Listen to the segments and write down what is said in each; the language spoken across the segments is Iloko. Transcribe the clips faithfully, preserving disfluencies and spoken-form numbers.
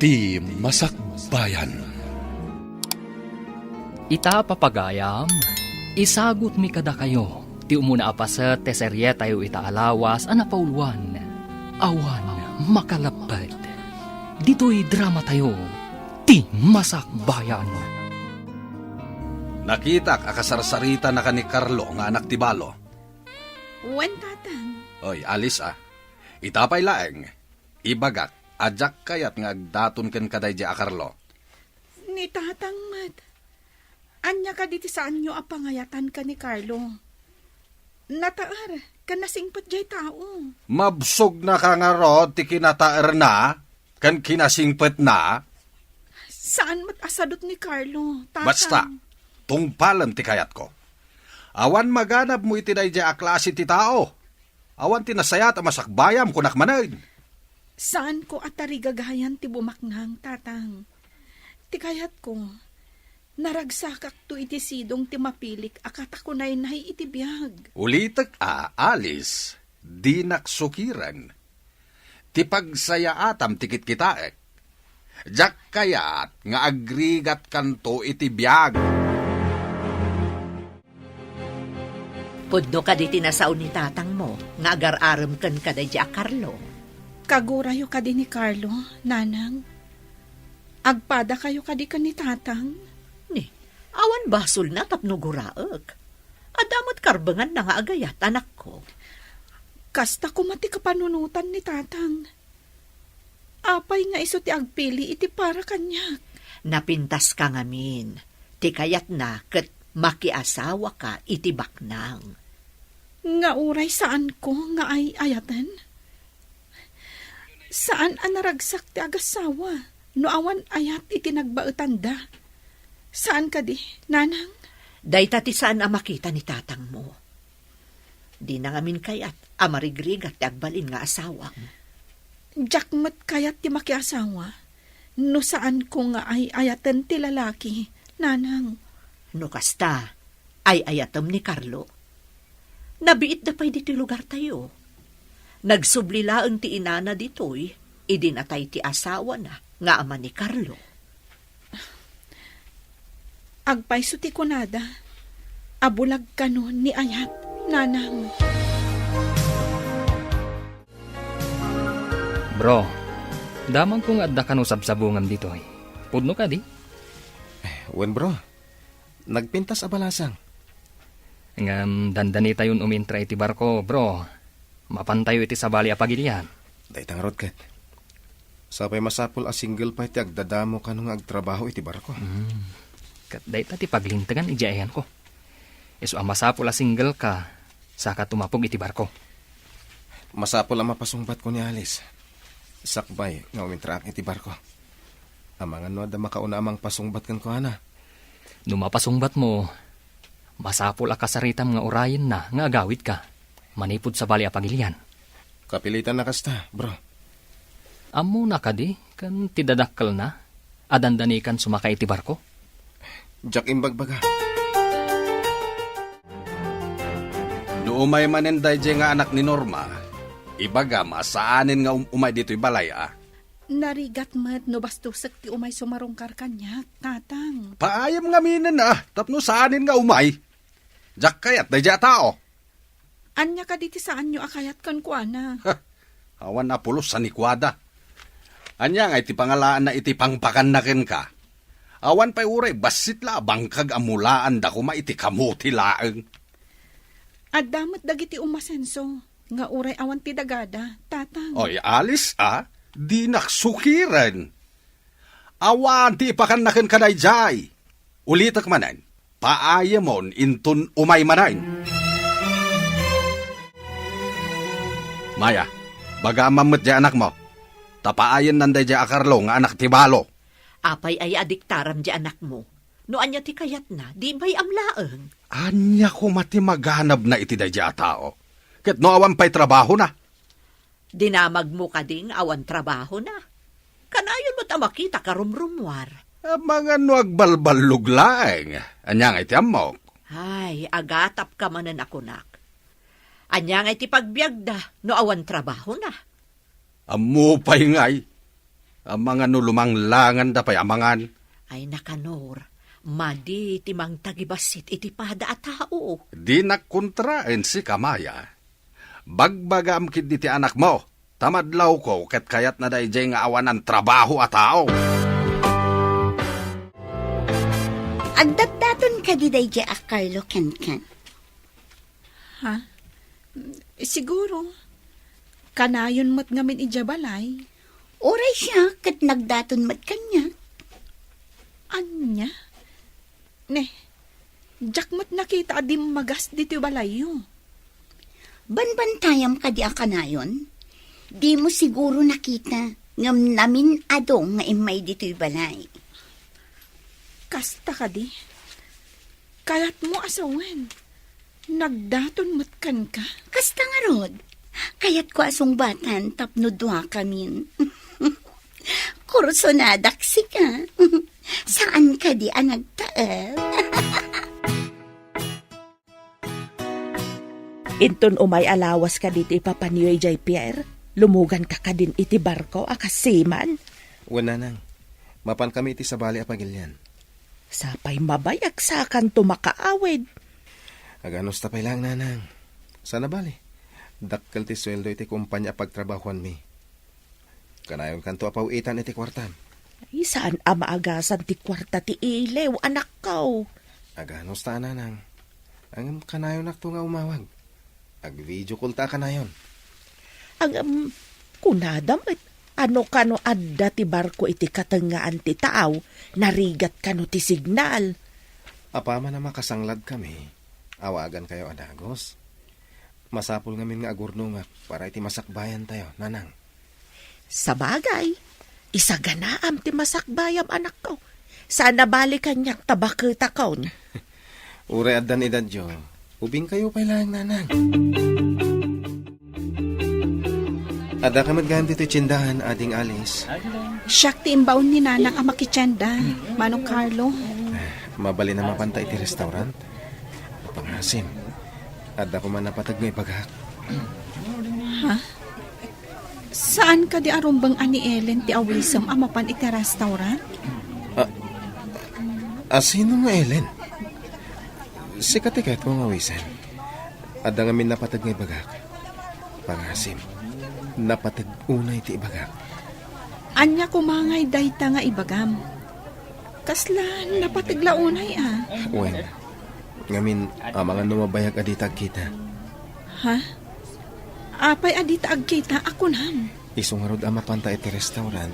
Ti Masakbayan. Ita, papagayam, isagutmi kadakayo ti umuna a paset ti serietayo ita a lawas a napauluan, Awan Makalapped. Ditoy dramatayo, Ti Masakbayan. Nakitak a kasarsaritana ken ni Carlo nga anak ti balo. Wen, Tatang. Oy, Alice, a. Ita pay laeng, ibagak a diak kayat nga agdaton kenka daydiay a Carlo. Ni Tatang met. Ania kadi ti saanyo a pangayatan ken ni Carlo? Nataer ken nasingpet diay tao. Mabsogna ka ngarud ti kinataerna ken kinasingpetna? Saan met a sadut ni Carlo, Tatang. Basta, tungpalem ti kayatko. Awan maganabmo iti daydiay a klase ti tao. Awan ti nasayaat a masakbayam, kunak manen. Saanko a tarigagayan ti bumaknang, Tatang. Ti kayatko, naragsakakto iti sidong ti mapilik a katakunaynay iti biag. Ulitek a, Alice, dinak sukiren. Ti pagsayaatam ti kitkitaek. Diak kayat nga agrigatkanto iti biag. Pudno kadi ti nasao ni tatangmo nga agar-arem kenka daydiay a Carlo? Kagurayo kadi ni Carlo, Nanang? Agpadakayo kadi ken ni Tatang? Ni, awan basolna tapno guraek. Adda met karbenganna nga agayat, anakko. Kasta koma ti kapanunotan ni Tatang. Apay nga isu ti agpili iti para kaniak? Napintaska ngamin. Ti kayatna ket makiasawaka iti baknang. Nga uray saanko nga ay-ayaten? Saan a naragsak ti agassawa no awan ayat iti nagbaetanda. Saan kadi, Nanang? Dayta ti saan a makita ni tatangmo. Dina ngamin kayat a marigrigat ti agbalin nga asawam. Diak met kayat ti makiasawa no saanko nga ay-ayaten ti lalaki, Nanang. No kasta, ay-ayatem ni Carlo. Nabiitda pay ditoy lugartayo. Nagsubli laeng ti inana ditoy idi natay ti asawana nga ama ni Carlo. Agpayso ti kunada a bulag kano ni ayat, Nanang. Bro, damagko nga adda kano sabsabungam ditoy. Pudno kadi? Eh, wen, bro. Nagpintas a balasang. Ngem dandanitayon umintra iti barko, bro. Mapantayo iti sabali a pagilian. Dayta ngarud ket. Sapay masapul a single pay ti agdadamo kano nga agtrabaho iti barko. Hmm. Ket dayta ti paglintegan idiay ayanko. Isu a masapul a single ka, saka tumapog iti barko. Masapul a mapasungbatko ni Alice. Sakbay nga umintraak iti barko. Amangan no adda makauna a mangpasungbat kenkuana. No mapasungbatmo, masapul a kasaritam nga urayenna nga agawidka manipud sabali a pagilian. Kapilitan a kasta, bro. Ammona kadi ken ti dadakkelna a dandanikan sumaka iti barko? Diak imbagbaga. No umay manen daydiay nga anak ni Norma, ibagam a saanen nga um-, umay ditoy balay a. Narigat met no bastosek ti umay sumarungkar kaniak, Tatang. Paayam ngaminen a, tapno saanen nga umay. Diak kayat daydiay a tao. Ania kadi ti saanyo a kayat kenkuana? Ha, awan a pulos a ni kuada. Ania ngay ti pangalaanna iti pangpakanna kenka? Awan pay uray bassit la a bangkag a mulaanda koma iti kamote laeng. Adda met dagiti umasenso nga uray awan ti dagada, Tatang. Oy, Alice a, dinak sukiren. Awan ti ipakanna kenka daydiay. Ulitek manen, paayemon inton umay manen. Maya, bagamam met diay anakmo. Ta paayennan daydiay a Carlo nga anak ti balo. Apay aya a diktaram diay anakmo? No ania ti kayatna, di bay-am laeng. Ania koma ti maganabna iti daydiay a tao? Ket no awan pay trabahona? Dinamagmo kadi nga awan trabahona? Kanayon met a makita ka rumrumuar. Amangan no agbalballog laeng. Ania ngay ti ammok? Ay, agatapka manen a kunak. Ania ngay ti pagbiagda no awan trabahona? Ammo pay ngay. Amangan no lumanglanganda pay amangan. Ay, nakanor, madi ti mangtagibassit iti pada a tao. Dinak kontraen sika, Maya. Bagbagaam ketdi ti anakmo, ta madlawko ket kayatna daydiay nga awanan trabaho a tao. Agdatdaton kadi daydiay a Carlo kenken? Ha? Siguro. Kanayon met ngamin idiay balay. Uray siak ket nagdaton met kaniak. Ania? Ne, diak met nakita a dimmagas ditoy balayyo. Banbantayam kadi a kanayon? Dimo siguro nakita, ngem namin-ado nga immay ditoy balay. Kasta kadi? Kayatmo a sawen, nagdaton met kenka? Kasta ngarud, kayatko a sungbatan tapno duakamin. Kursonadak sika. Saan kadi a nagtaed? Inton umay a lawas kadi ti ipapanyo idiay pier, lumuganka kadin iti barko a kas seaman? Wen, nanang. Mapankami iti sabali a pagilian. Sapay mabayag sakanto makaawid. Aganusta pay laeng, nanang. Saan a bale, dakkel ti sueldo iti kompania a pagtrabahoanmi. Kanayonkanto a paw-itan iti kuartam. Ay, saan a maagasan ti kuarta ti iliw, anakko. Aganusta a, nanang. Ngem kanayonakto nga umawag. Ag-video call ta a kanayon. Ngem, kunada met, ano kano adda ti barko iti katengngaan ti taaw, narigat kano ti signal? Apaman a makasangladkami, awagankayo a dagus. Masapul ngamin nga agurnongak para iti masakbayantayo, nanang. Sabagay, isaganaam ti masakbayam, anakko. Saan a bale kaniak ta baketakon. Uray addan edadyo, ubingkayo pay laeng, nanang. Addaka met gayam ditoy tiendahan, Ading Alice. Siak ti imbaon ni nanang a makitienda, Manong Carlo. Mabalin a mapanta iti restaurant? Pangasim, adda koma napateg nga ibagak. Ha? Saan kadi a rumbeng a ni Ellen ti awisem a mapan iti restaurant? A, a sino nga Ellen? Sika ti kayatko nga awisen. Adda ngamin napateg nga ibagak. Pangasim, napateg unay ti ibagak. Ania koma ngay dayta nga ibagam? Kasla napateg la unay a? Wen, ngamin, amangan no mabayag a dita agkita. Ha? Apay a dita agkita a kunam? Isu ngarud a mapanta iti restaurant,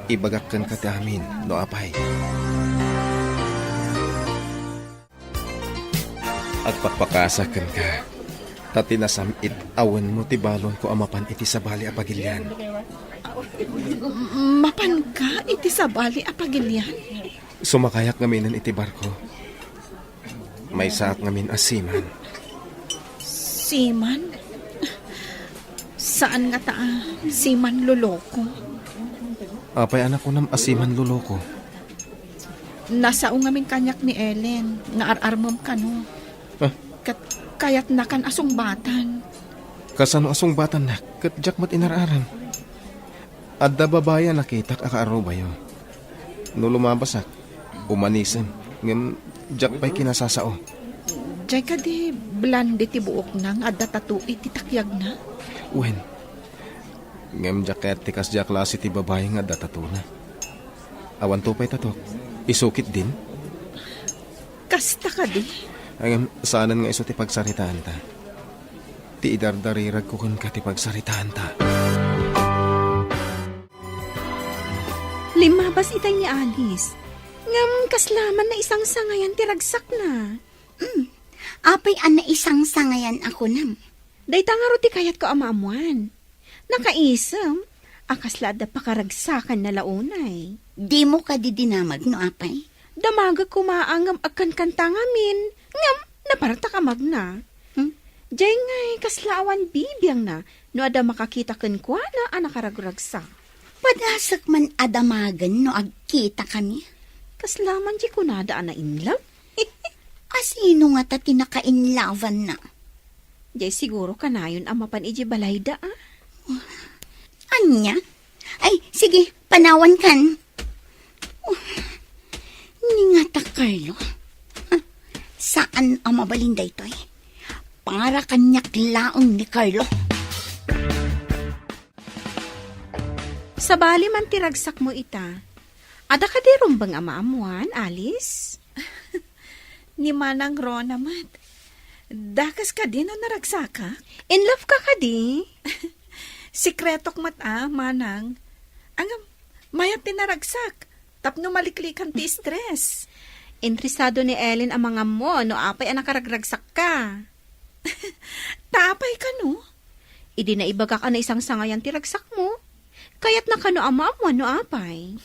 ibagak kenka ti amin, no apay. Agpakpakaasak kenka, ta ti nasam-it a wenmo ti balonko a mapan iti sabali a pagilian. Mapanka iti sabali a pagilian? Sumakayak ngaminen iti barko. Maysaak ngamin a seaman. Seaman? Saan ngata a seaman loloko? Apay a nakunam a seaman loloko? Nasao ngamin kaniak ni Ellen nga ar-armem kano. Ah? Ket kayatnakan a sungbatan. Kasano a sungbatannak ket diak met inar-aram? Adda babai a nakitak a kaarubayo. No lumabasak, umanisem, ngem diak pay kinasasao. Diay kadi blonde ti buokna nga adda tattoo iti takyagna? Wen, ngem diak kayat ti kasdiay a klase ti babai nga adda tattoo-na. Awanto pay tattoo, isu ketdin? Kasta kadi? Ngem saanen nga isu ti pagsaritaanta. Ti idardariragko kenka ti pagsaritaanta. Limmabas itay ni Alice. Ngem kasla man naisangsangayan ti ragsakna. Mm. Apay a naisangsangayan a kunam? Dayta ngarud ti kayatko a maammuan. Nakaisem a kasla adda pakaragsakanna la unay. Dimo kadi dinamag no apay? Damagek koma a ngem agkankanta ngamin, ngem napartak a magna. Hmm? Diay ngay kasla awan bibiangna no adda makakita kenkuana a nakaragragsak. Padasek man a damagen no agkitakami. Kasla man diay kunada a na-in love? A sino ngata ti naka-in love-anna? Diay siguro kanayon a mapan idiay balayda, a? Ania? Ay, sige, Panawankan. Oh, ni ngata, Carlo. Saan a mabalin daytoy. Para kaniak laeng ni Carlo. Sabali man ti ragsakmo ita. Adda kadi rumbeng a maammoan, Alice? Ni Manang Rona met. Dakes kadi no naragsakak? In love ka kadi? Sekretok met a, Manang. Ngem, mayat ti naragsak. Tapno maliklikan ti stress. Interesado ni Ellen a mangammo no apay a nakaragragsakka. Ta apay kano? Idi naibagak a naisangsangayan ti ragsakmo, kayatna kano a maammuan no apay.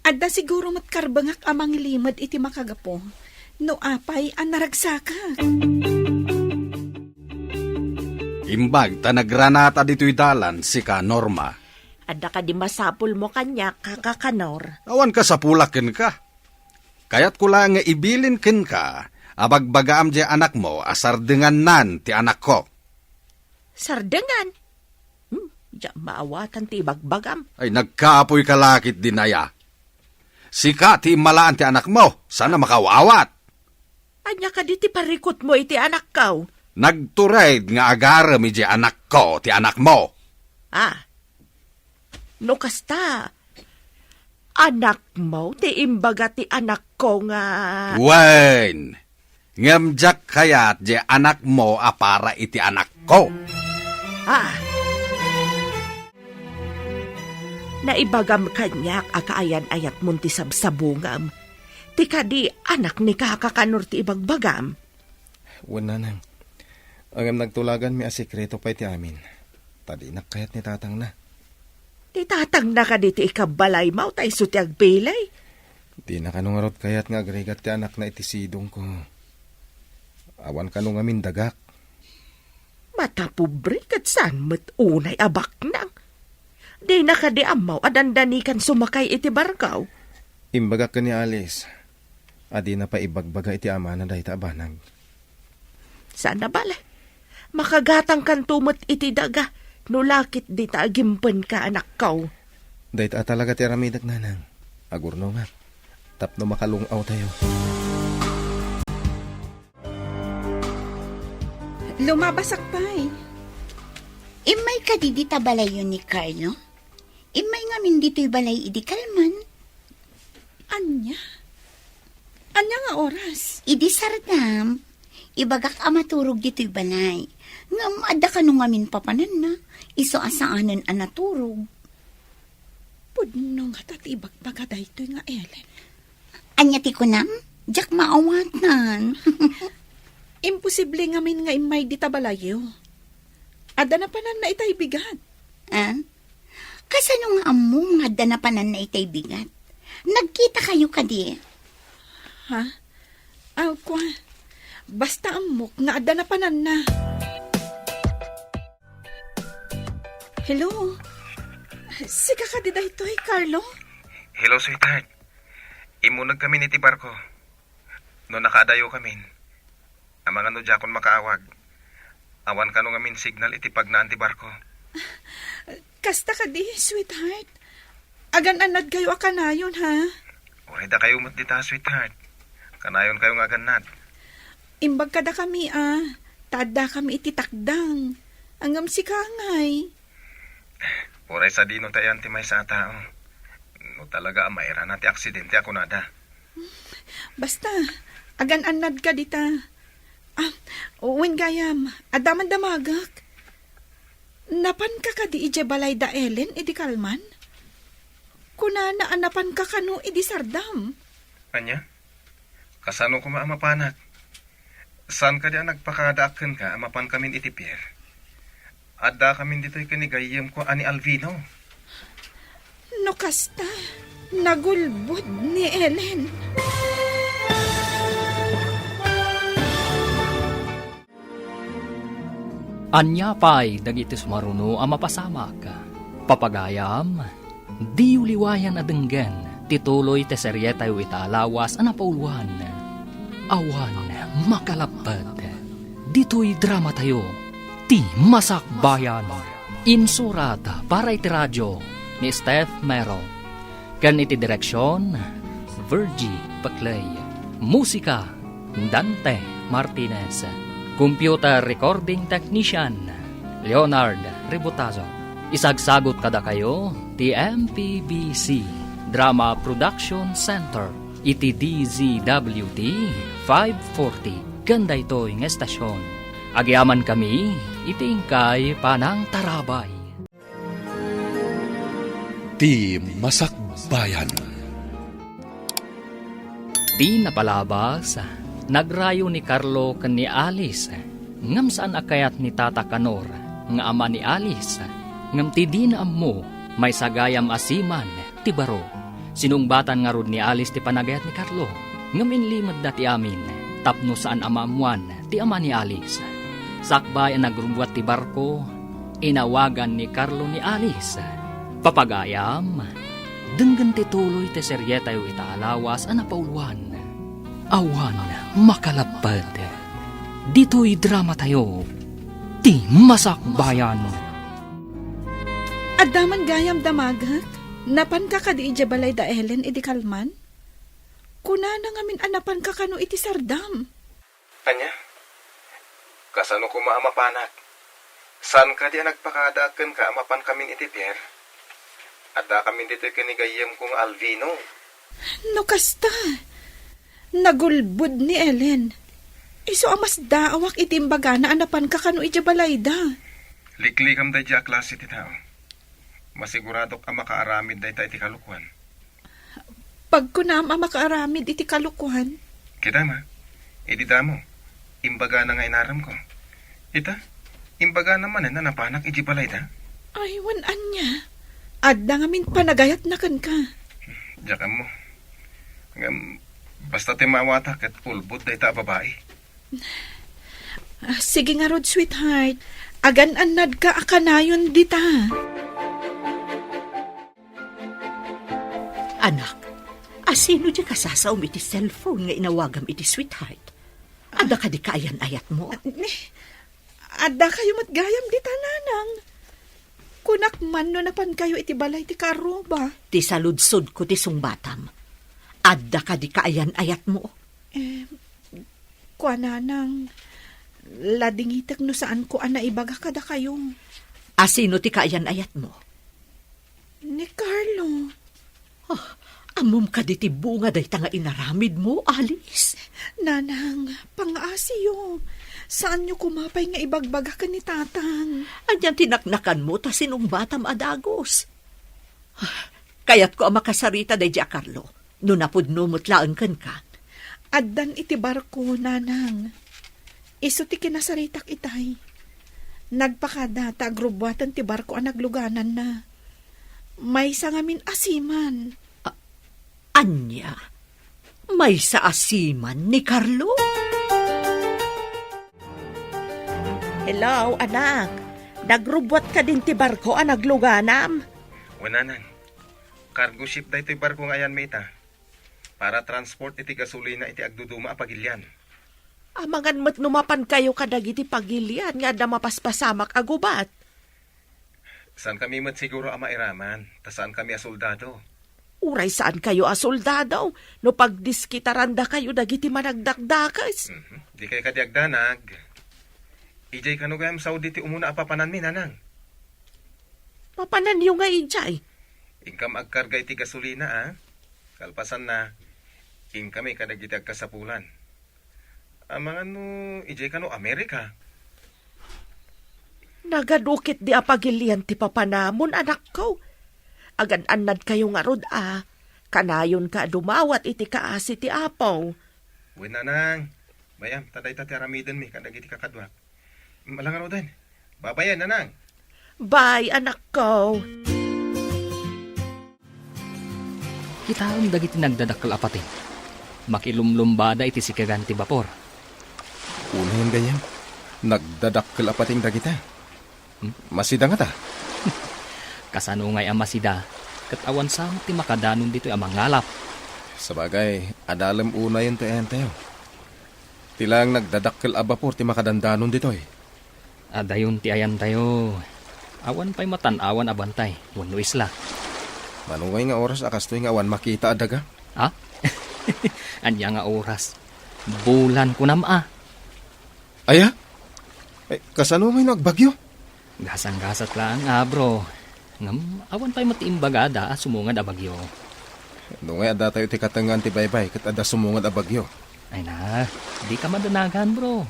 Adda siguro met karbengak a mangilimed iti makagapu no apay a naragsakak. Imbag ta nagranata ditoy dalan sika, Norma. Adda kadi masapulmo kaniak, Kaka Kanor? Awan kasapulak kenka. Kayatko laeng nga ibilin kenka a bagbagaam diay anakmo a sardengannan ti anakko. Sardengan? Hmm, diak maawatan ti ibagbagam. Ay, nagkapoyka la ketdin aya. Sika ti immalaan ti anakmo, saan a makaawat. Ania kadi ti parikutmo iti anakko? Nagtured nga agarem idiay anakko ti anakmo. Ah, no kasta, anakmo ti imbaga ti anakko nga... Wen, ngem diak kayat diay anakmo a para iti anakko. Ah. Naibagam kaniak a kaayan-ayatmon ti sabsabungam. Ti kadi anak ni Kaka Kanor ti ibagbagam? Wen, Nanang. Ngem nagtulaganmi a sekreto pay ti amin. Ta dinak kayat ni tatangna. Ti tatangna kadi ti ikabbalaymo ta isu ti agbilin? Dina kano ngarud kayat nga agrigat ti anakna iti sidongko. Awan kano ngamin dagak. Matapobre ket saan met unay a baknang. Dina kadi ammo a dandanikan sumakay iti barko? Imbagak ken ni Alice a dina pay ibagbaga iti amana dayta a banag. Saan a bale. Makagatangkanto met iti daga no la ket dita agimpenka, anakko. Dayta a talaga ti aramidek, Nanang. Agurnongak tapno makalung-awtayo. Lumabasak pay. Immay kadi dita balayyo ni Carlo? Immay ngamin ditoy balay idi kalman. Ania? Ania nga oras? Idi sardam, ibagak a maturog ditoy balay. Ngem adda kano ngamin papananna, isu a saanen a naturog. Pudno ngata ti ibagbaga daytoy nga Ellen. Ania ti kunam? Diak maawatan. Imposible ngamin nga immay dita balayyo. Adda napananna itay bigat. Ah? Kasano nga ammom nga adda napananna itay bigat? Nagkitakayo kadi? Ha? Aw, kua. Basta ammok nga adda napananna. Hello? Sika kadi daytoy, Carlo? Hello, sweetheart. Immuneg kamin iti barko. No nakaadayo kamin, amangan no diakon makaawag. Awan kano ngamin signal iti pagnaan ti barko. Kasta kadi, sweetheart. Agan-annadkayo a kanayon, ha? Uray dakayo met dita, sweetheart. Kanayonkayo nga agannad. Imbag kadakami, a, ta addakami iti takdang. Ngem sika ngay. Uray sadino ti ayan ti maysa a tao. No talaga a mairana ti aksidente a kunada. Basta, agan-annadka dita. Ah, wen gayam, adda man damagek. Napanka kadi idiay balay da Ellen idi kalman? Kunana a napanka kano idi sardam. Ania? Kasano koma a mapanak? Saan kadi a nagpakadaak kenka a mapankamin iti pier? Addakamin ditoy ken ni gayyemko a ni Alvino. No kasta, nagulbod ni Ellen. Ania pay dagiti sumaruno a mapasamak? Papagayam, diyo liwayan a denggen ti tuloy ti serietayo ita a lawas a napauluan, Awan Makalapped. Ditoy dramatayo, Ti Masakbayan. Insurat para iti radio, ni Steph Mero. Ken iti direksion, Virgie Paclay. Musika, Dante Martinez. Computer recording technician, Leonard Ributazo. Isagsagut kadakayo ti M P B C Drama Production Center iti D Z W T five forty ken daytoy nga estasion. Agyamankami iti inkay panangtarabay. Ti Masakbayan. Ti napalabas, nagrayo ni Carlo ken ni Alice, ngem saan a kayat ni Tata Kanor nga ama ni Alice, ngem ti dina ammo, maysa gayam a siman ti baro. Sinungbatan ngarud ni Alice ti panagayat ni Carlo, ngem inlimedda ti amin tapno saan a maammoan ti ama ni Alice. Sakbay a nagrubbuat ti barko, inawagan ni Carlo ni Alice. Papagayam, denggen ti tuloy ti serietayo ita a lawas a napauloan. Awan makalapped. Ditoy dramatayo, Ti Masakbayan. Adda man gayam damagek? Napanka kadi idiay balay da Ellen idi kalman? Kunana ngamin a napanka kano iti sardam. Ania? Kasano koma a mapanak? Saan kadi a nagpakadaak kenka a mapankamin iti pier? Addakamin ditoy ken ni gayyemko nga Alvino. No kasta, nagulbod ni Ellen. Isu a masdaawak iti imbagana a napanka kano idiay balayda. Liklikam daydiay a klase ti tao. Masiguradok a makaaramid dayta iti kalokuan. Pagkunam a makaaramid iti kalokuan. Kita ma, idi damo, imbagana nga inaremko. Ita, imbagana manen a napanak iti balayda. Ay, wen ania? Adda ngamin panagayatna kenka. Diak ammo. Ngem, basta ti maawata ket ulbod dayta a babai. Ah, sige ngarud, sweetheart. Agan-annadka a kanayon dita. Anak, asino diay kasasaom iti cellphone nga inawagam iti sweetheart? Adda kadi kaayan-ayatmo? Ni, adda kayo met gayam dita, nanang. Kunak man no napan kayo iti balay ti kaarruba. Ti saludsodko ti sungbatam. Adda kadi kaayan-ayatmo? Eh, kuananang, ladingitek no saanko a naibaga kadakayo. Asino ti kaayan-ayatmo? Ni Carlo. Ah, ammom kadi ti bunga dayta nga inaramidmo, Alice? Nanang, pangaasiyo. Saanyo koma pay nga ibagbaga ken ni Tatang. Anian ti naknakanmo ta sinungbatam a dagus? Ah, kayatko a makasarita daydiay a Carlo. No napudno met laeng kenka. Addan iti barko, nanang. Isu ti kinasaritak itay. Nagpakada ta agrubbuaten ti barko a naglugananna. Maysa ngamin a siman. A-, ania? Maysa a siman ni Carlo? Hello, anak. Nagrubbuat kadin ti barko a nagluganam? Wen, nanang. Cargo ship daytoy barko nga ayanmi ita. Para transport iti gasolina iti agduduma a pagilian. Amangan met no mapan kayo kadagiti pagilian nga adda mapaspasamak a gubat. Saan kami met siguro a mairaman, ta saan kami a soldado. Uray saan kayo a soldado, no pagdiskitaranda kayo dagiti managdakdakes. Mhm. Di kay kadi agdanag. Ijay kano gayam Saudi ti umuna a papananmi, nanang? Papananyo nga ijay? Inkam agkarga iti gasolina, a? Kalpasanna, inkami kadagiti agkasapulan. Amangan no ijay kano Amerika? Nagadu ketdi a pagilian ti papanamon, anakko. Agan-annad kayo ngarud a, kanayonka a dumawat iti kaasi ti Apo. Wen, nanang. Bay-am, ta dayta ti aramidenmi kadagiti kakaduak. Ala ngaruden. Babayen, nanang. Bye, anakko. Kitaem dagiti nagdadakkel a pateng. Makilumlumbada iti sikegan ti bapor. Unayen gayam, nagdadakkel a pateng dagita. Hmm? Masida ngata? Kasano ngay a masida? Ket awan sa met ti makadanon ditoy a mangalap. Sabagay, adalem unayen ti ayantayo. Ti laeng nagdadakkel a bapor ti makadandanon ditoy. Adayon ti ayantayo. Awan pay matan-awan a bantay wenno isla. Mano ngay nga oras a kastoy nga awan makita a daga? Ha? Ania nga oras? Bulan kunam a. Aya? Eh, kasano ngay no agbagyo? Gasang-gasat laeng a, bro. Ngem awan pay met ti imbagada a sumungad a bagyo. No ngay adda tayo ti katengngaan ti baybay ket adda sumungad a bagyo. Ay na, dika madanagan, bro.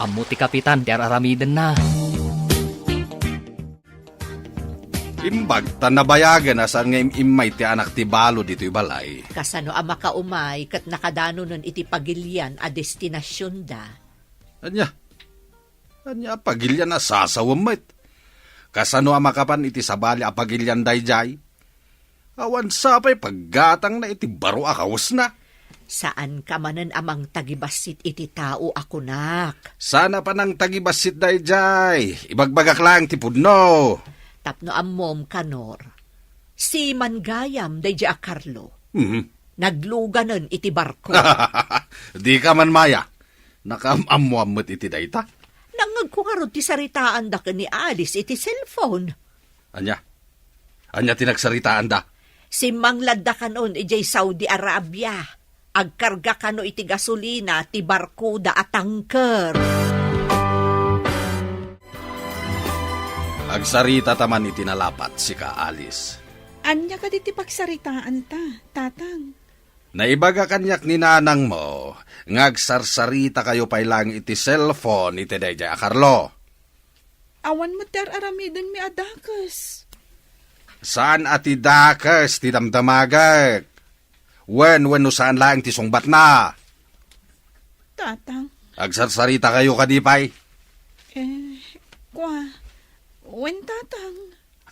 Ammo ti kapitan ti ar-aramidenna. Imbag ta nabayagen a saan nga im-immay ti anak ti balo ditoy balay. Kasano a makaumay ket nakadanonen iti pagilian a destinasionda? Ania? Ania a pagilian a sasawem met? Kasano a makapan iti sabali a pagilian daydiay? Awan sa pay paggatangna iti baro a kawesna. Saanka manen a mangtagibassit iti tao a kunak. Saan a panangtagibassit daydiay. Ibagbagak laeng ti pudno. Tapno ammom, Kanor, siman gayam daydiay a Carlo. Mhm. Nagluganen iti barko. Dika man maya. Nakaam-ammoan met iti dayta. Nangngegko ngarud ti saritaanda ken ni Alice iti cellphone. Ania? Ania ti nagsaritaanda? Simmangladda kanon idiay Saudi Arabia. Agkarga kano iti gasolina ti barkoda a tanker. Agsarita ta man iti nalapat, sika, Alice. Ania kadi ti pagsaritaanta, Tatang? Naibaga kaniak ni nanangmo nga agsarsarita kayo pay laeng iti cellphone iti daydiay a Carlo. Awan met ti ar-aramidenmi a dakes. Saan a ti dakes ti damdamagek? Wen, wenno saan laeng ti sungbatna? Tatang. Agsarsarita kayo kadi pay? Eh, kwa. Wen, Tatang.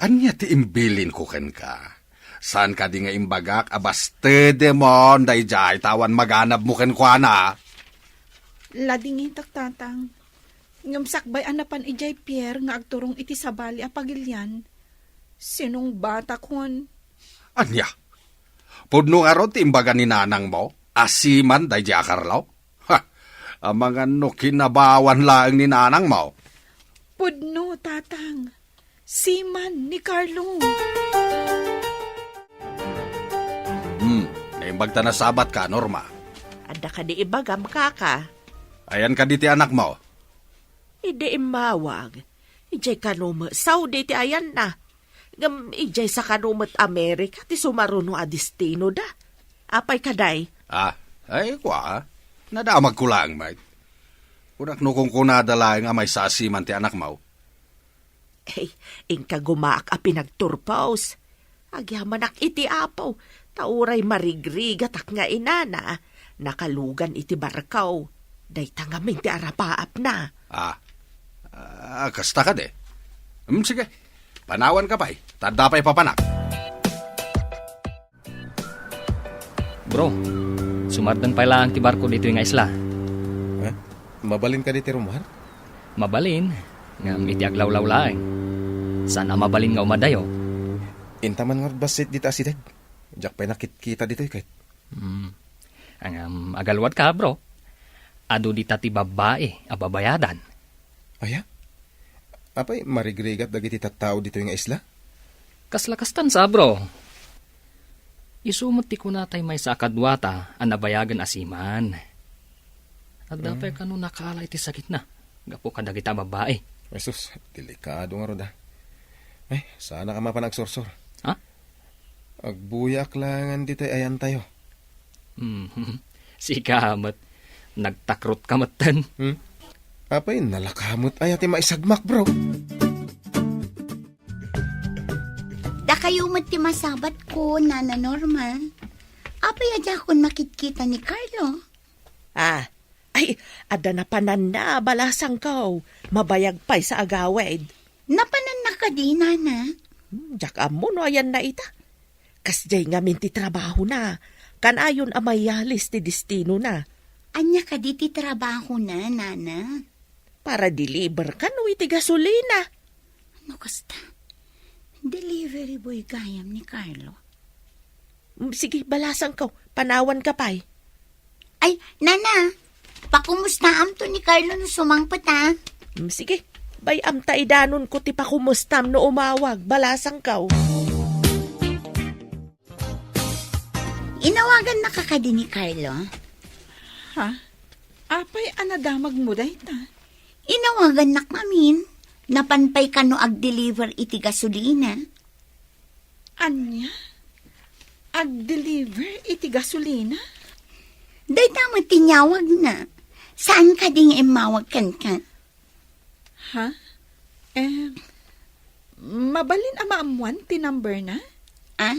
Ania ti imbilinko kenka? Saan kadi nga imbagak a bastedemon daydiay ta awan maganabmo kenkuana? Ladingitak, Tatang. Ngem sakbay a napan idiay pier nga agturong iti sabali a pagilian, sinungbatakon. Ania? Pudno ngarud ti imbaga ni nanangmo a siman daydiay a Carlo? Ha! Amangan no kinabawan laeng ni nanangmo. Pudno, Tatang. Siman ni Carlo. Hmm, naimbag ta nasabatka, Norma. Adda kadi ibagam, kaka? Ayan kadi ti anakmo? Idi immawag, idiay kano met Saudi ti ayanna. Ngem idiay sa kano met Amerika ti sumaruno a destinoda. Apay kadi? Ah, ay, kua, nadamagko laeng met. Kunak no kunkunada laeng a maysa a siman ti anakmo. Ay, inka gumaak a pinagturpos. Agyamanak iti Apo, ta uray marigrigatak nga inana, nakalugan iti barko. Dayta ngamin ti arapaapna. Ah, ah, kasta kadi. Hmm, sige, panawanka pay, ta adda pay papanak. Bro, sumardeng pay laeng ti barko ditoy nga isla. Eh? Mabalin kadi ti rummuar? Mabalin, ngem iti aglawlaw laeng. Saan a mabalin nga umadayo. Inta man ngarud bassit dita asideg. Diak pay nakitkita ditoy ket. Hmm. Ngem agaluadka, bro. Adu dita ti babbai a babayadan. Aya? Apay, marigrigat dagiti tattao ditoy nga isla? Kasla kastan sa, bro. Isu met ti kunatay maysa a kaduata a nabayagen a siman. Adda pay kano nakaala iti sakitna gapu kadagita a babbai. Jesus, delikado ngarud a. Ay, saanak a mapan agsursor. Ha? Agbuyaak laengen ditoy ayantayo. Hmm, sika met. Nagtakrotka metten. Hmm? Apay, nalaka met aya ti maisagmak, bro? Dakayo met ti masabatko, Nana Norma. Apay a diakon makitkita ni Carlo? Ah, ay, adda napananna, balasangko. Mabayag pay sa agawid. Napananna kadi, Nana? Hmm, diak ammo no ayanna ita. Kasdiay ngamin ti trabahona. Kanayon a mayalis ti destinona. Ania kadi ti trabahona, Nana? Para deliver kano iti gasolina. No kasta, delivery boy gayam ni Carlo. Mm, sige, balasangko. Panawanka pay. Ay, Nana, pakumustaamto ni Carlo no sumangpet, a. Mm, sige, bay-am ta idanonko ti pakumustam no umawag, balasangko. Inawagannaka kadi ni Carlo? Ha? Apay a nadamagmo dayta? Inawagannak ngamin. Napan pay kano agdeliver iti gasolina. Ania? Agdeliver iti gasolina? Dayta met ti inyawagna. Saan kadi nga immawag kenka? Ha? Eh, mabalin a maammuan ti number na? Ah?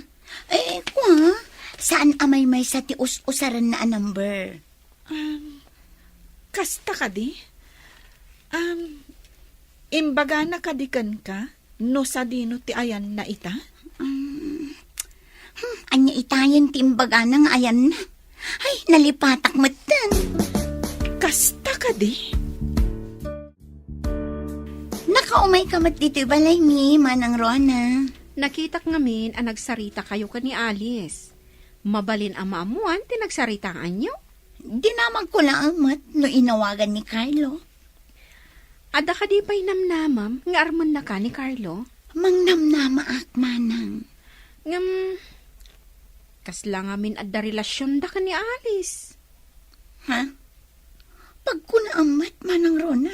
Eh, kua, saan a maymaysa ti us-usaranna a number? Um, kasta kadi? Um, imbagana kadi kenka no sadino ti ayanna ita? Um, hmm, ania itayen ti imbagana nga ayanna? Ay, nalipatak metten. Kasta kadi? Nakaumayka met ditoy balaymi, Manang Rona. Nakitak ngamin a nagsarita kayo ken ni Alice. Mabalin a maammuan ti nagsaritaanyo? Dinamagko laeng met no inawagan ni Carlo. Adda kadi pay namnamam nga armennaka ni Carlo? Mangnamnamaak, Manang. Ngem, kasla ngamin adda relasionda ken ni Alice? Ha? Pagkunaam met, Manang Rona.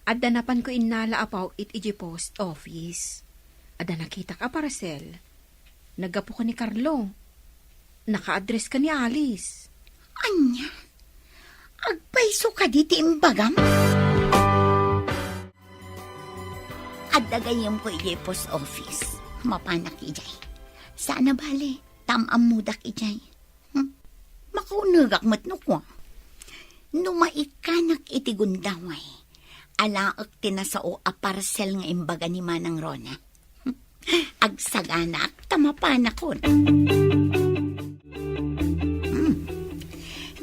Adda napanko innala a paw-it idiay post office. Adda nakitak a parcel. Naggapu ken ni Carlo. Naka-address ken ni Alice. Ania? Agpayso kadi ti imbagam? Adda gayyemko idiay post office. Mapanak idiay. Saan a bale, ta am-ammodak idiay. Hmm? Makaunegak met no kua. No maikkanak iti gundaway, alaek ti nasao a parcel nga imbaga ni Manang Rona. Agsaganaak ta mapanakon. Hmm.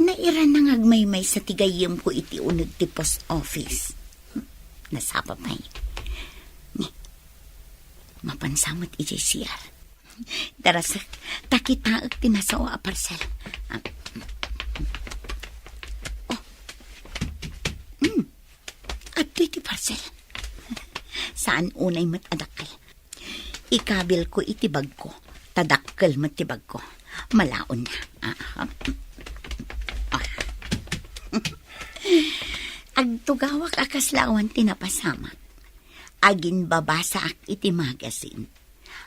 Nairana nga agmaymaysa ti gayyemko iti uneg ti post office. Hmm. Nasapa pay. Ni, mapansa met idiay C R. Darasek, ta kitaek ti nasao a parcel. Ah. Oh. Hmm. Adtoy ti parcel. Saan unay met a dakkel. Ikabilko iti bagko. Ta dakkel met ti bagko. Malaonna. Ah, ah. Ah. Agtugawak a kasla awan ti napasamak. Aginbabasaak iti magazine.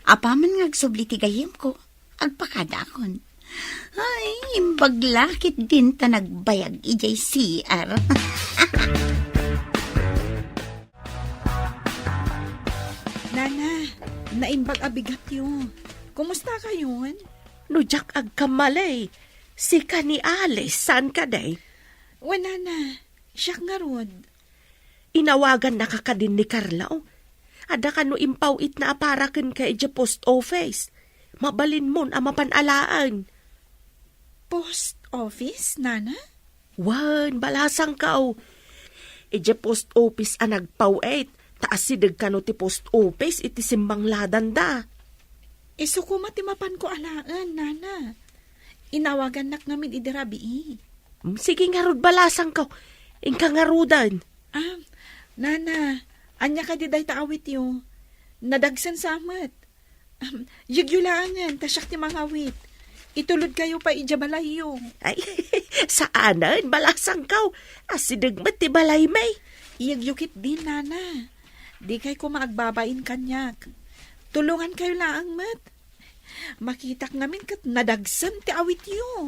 Apaman nga agsubli ti gayyemko, agpakadaakon. Ay, imbag la ketdin ta nagbayag idiay C R. Nana, naimbag a bigatyo. Kumusta kayon? No diak agkamali, sika ni Alice, saan kadi? Wen, Nana, siak ngarud. Inawagannaka kadin ni Carlo? Adda kano impaw-itna a para kenka idiay post office. Mabalinmon a mapan alaen. Post office, Nana? Wen, balasangko. Idiay post office a nagpaw-it, ta asideg kano ti post office iti simbangladanda. Isu koma ti mapanko alaen, Nana. Inawagannak ngamin idi rabii. Mm, sige ngarud, balasangko. Inka ngaruden. Ah, Nana, ania kadi dayta awityo? Nadagsen sa met. Ahem, yegyo laengen, ta siak ti mangawit. Itulodkayo pay idiay balayyo. Ay, saanen, balasangko. Asideg met ti balaymi. Yegyo ketdin, Nana. Dikay koma agbabain kaniak. Tulongankayo laeng met. Makitak ngamin ket nadagsen ti awityo.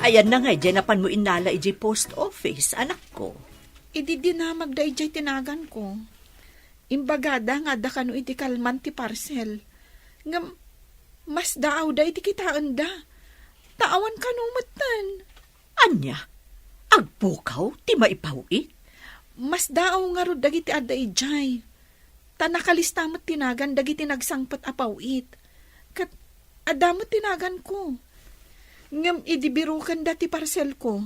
Ayanna nga idiay napanmo innala idiay post office, anakko? Idi dinamagda idiay ti naganko, imbagada nga adda kano iti kalman ti parcel. Ngem, masdaawda iti kitaenda. Ta awan kano metten. Ania? Agpukaw ti maipaw-it? Masdaaw ngarud dagiti adda idiay. Ta nakalista met ti nagan dagiti nagsangpet a paw-it. Ket adda met ti naganko. Ngem idi birokenda ti parselko,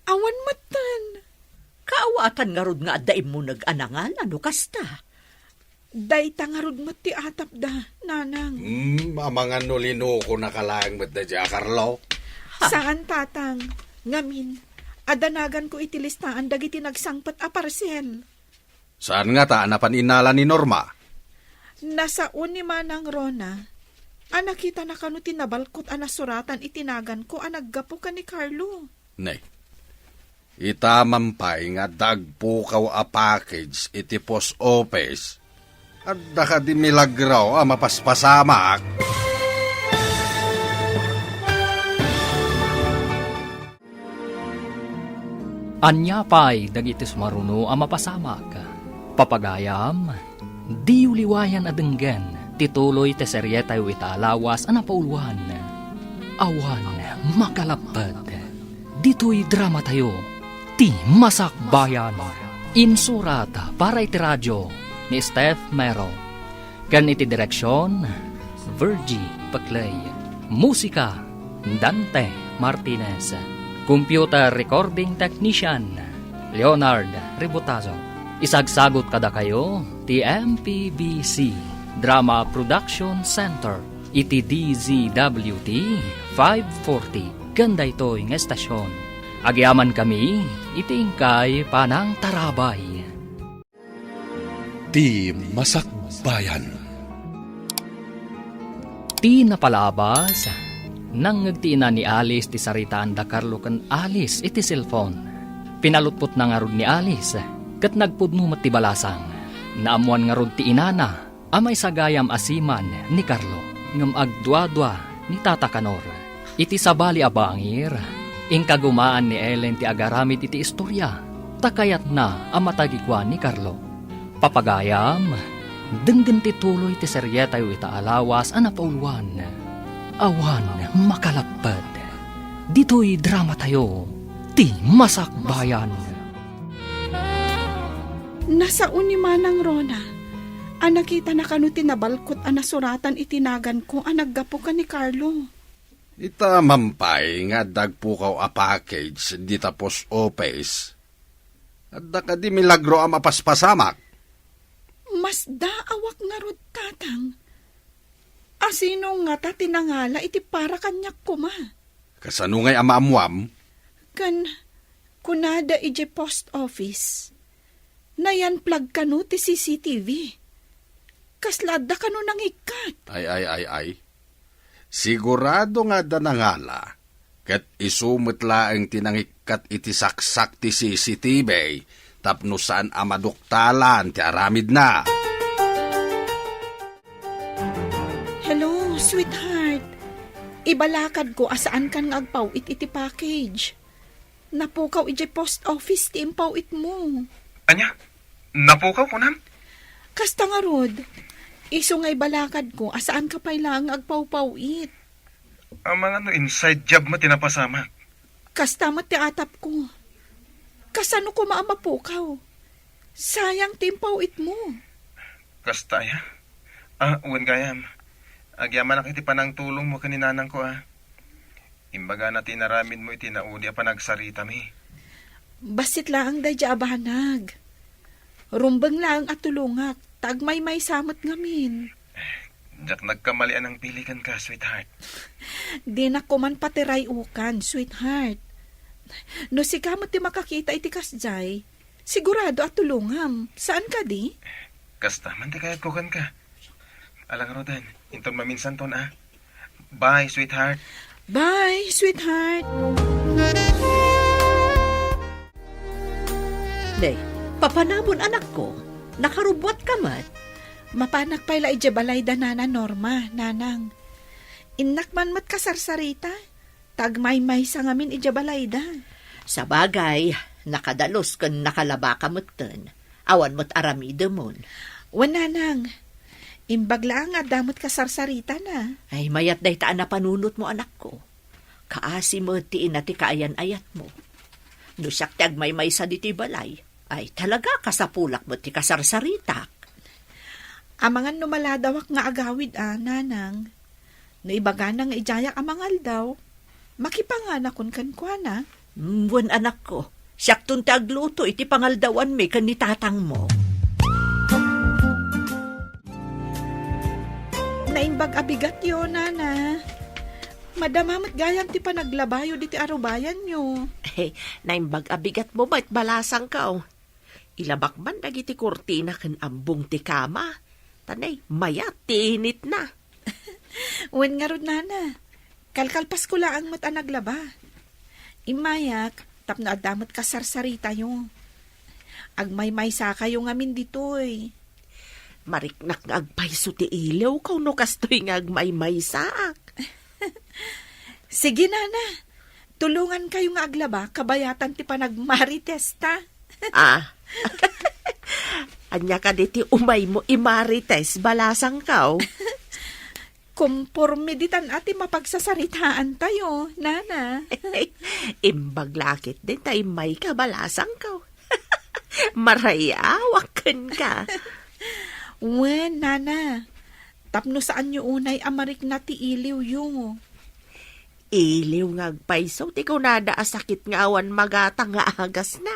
awan metten. Kaawatan ngarud nga adda immuneg a nangan no kasta? Dayta ngarud met ti atapda, Nanang. Hmm, amangan no linokonaka laeng met daydiay a Carlo? Ha? Saan, Tatang. Ngamin, adda naganko iti listaan dagiti nagsangpet a parsel. Saan ngata a napan innala ni Norma? Nasao ni Manang Rona a nakitana kano ti nabalkot a nasuratan iti naganko a naggapu ken ni Carlo. Ne, ita man pay nga adda agpukaw a package iti post office. Adda kadi milagro a mapaspasamak? Ania pay dagiti sumaruno a mapasamak? Papagayam, diyo liwayan a denggen ti tuloy ti serietayo ita a lawas a napauluan, Awan Makalapped. Ditoy dramatayo, Ti Masakbayan. Insurat para iti radio ni Steph Mero. Ken iti direksion, Virgie Paclay. Musika, Dante Martinez. Computer recording technician, Leonard Ributazo. Isagsagot kadakayo ti M P B C Drama Production Center iti D Z W T five forty ken daytoy nga estasion. Agyamankami iti inkay panangtarabay. Ti Masakbayan. Ti napalabas, nangngeg ti ina ni Alice ti saritaan da Carlo ken Alice iti cellphone. Pinalutpotna ngarud ni Alice, ket nagpudno met ti balasang. Naammoan ngarud ti inana a maisagayam a siman ni Carlo, ngem agduadua ni Tata Kanor. Iti sabali a bangir, inkagumaan ni Ellen ti agaramid iti istoria, ta kayatna a matagikuan ni Carlo. Papagayam, denggen ti tuloy ti serietayo ita a lawas a napauluan, Awan Makalapped. Ditoy dramatayo, Ti Masakbayan. Nasao ni Manang Rona a nakitana kano ti nabalkot a nasuratan iti naganko a naggapu ken ni Carlo. Ita man pay nga adda agpukaw a package dita post office. Adda kadi milagro a mapaspasamak? Masdaawak ngarud, Tatang. Asino ngata ti nangala iti para kaniak koma? Kasano ngay a maammuam? Ken kunada idiay post office, nayan-flag kano ti C C T V. Kasla adda kano nangikkat? Ay, ay, ay, ay. Sigurado nga adda nangala, ket isu met laeng ti nangikkat iti saksak ti C C T V tapno saan a maduktalan ti aramidna. Hello, sweetheart. Ibalakadko a saankan nga agpaw-it iti package. Napukaw idiay post office ti impaw-itmo. Ania? Napukaw, kunam? Kasta ngarud, isu nga ibalakadko a saanka pay laeng nga agpawpaw-it. Amangan no inside job met ti napasamak. Kasta met ti atapko. Kasano koma a mapukaw? Sayang ti impaw-itmo. Kasta aya? Ah, wen gayam. Agyamanak iti panangtulongmo ken ni nanangko, ah. Imbagana ti inaramidmo iti naudi a panagsaritami. Bassit laeng daydiay a banag. Rumbeng laeng a tulongak, ta agmaymaysa met ngamin. Diak nagkamali a nangpili kenka, sweetheart. Dinak koman patiray-okan, sweetheart. No sika met ti makakita iti kasdiay, sigurado a tulongam. Saan kadi? Kasta man ti kayatko kenka. Ala ngaruden, inton maminsanton, ah. Bye, sweetheart. Bye, sweetheart. Day, papanamon, anakko. Nakarubbuatka met. Mapanak pay la idiay balayda, Nana Norma, Nanang. Innak man met kasarsarita, ta agmaymaysa ngamin idiay balayda. Sabagay, nakadalus ken nakalabaka metten. Awan met aramidemon. Wen, Nanang. Imbag laeng nga adda met kasarsaritana. Ay, mayat dayta a napanunotmo, anakko. Kaasi met ti ina ti kaayan-ayatmo. No siak ti agmaymaysa ditoy balay, ay, talaga, kasapulak met ti kasarsaritak. Amangan no maladawak nga agawid a, Nanang. No ibagana nga idiayak a mangaldaw, makipanganakon kenkuana. Mm, wen, anakko, siakton ti agluto iti pangaldawanmi ken ni tatangmo. Naimbag a bigatyo, Nana. Madama met gayam ti panaglabayo diti arubayanyo. Naimbag a bigatmo met, balasangko. Ilabak man dagiti kurtina ken abbong ti kama, Anay, mayat ti initna. Wen ngarud, nana. Kalkalpasko laeng met a naglaba. Immayak, tapno adda met kasarsaritatayo. Agmaymaysakayo ngamin ditoy. Mariknak nga agpayso ti iliwko no kastoy nga agmaymaysaak. Sige, nana. Tulongankayo nga aglaba, kabayatan ti panagmaritesta. Ah. Ania kadi ti umaymo imarites, balasangko? Komporme ditan a ti mapagsasaritaantayo, nana. Imbag la ketdin ta immayka, balasangko. Marayawak kenka. Wen, nana. Tapno saanyo unay a marikna ti iliwyo. Iliw nga agpayso ti kunada a sakit nga awan magatang nga agasna.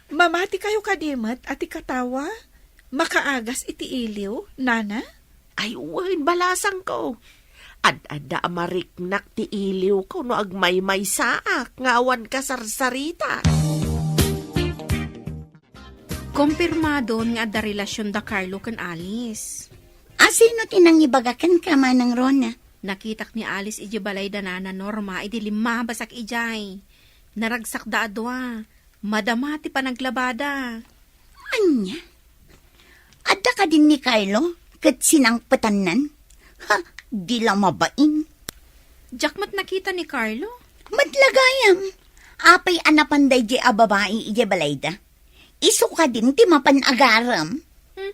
Mamatikayo kadi met a ti katawa? Makaagas iti iliw, nana? Ay, wen, balasangko. Ad-adda a mariknak ti iliwko no agmaymaysaak nga awan kasarsarita. Kompirmadon nga adda relasion da Carlo ken Alice. A, sino ti nangibaga kenka, Manang Rona? Nakitak ni Alice idiay balay da Nana Norma idi limmabasak idiay. Naragsakda a dua. Madama ti panaglabada. Ania? Adda kadin ni Carlo ket sinangpetannan? Ha, di la mabain. Diak met nakita ni Carlo. Met la gayam. Apay a napan daydiay a babai idiay balayda? Isu kadin ti mapan agarem? Hmm,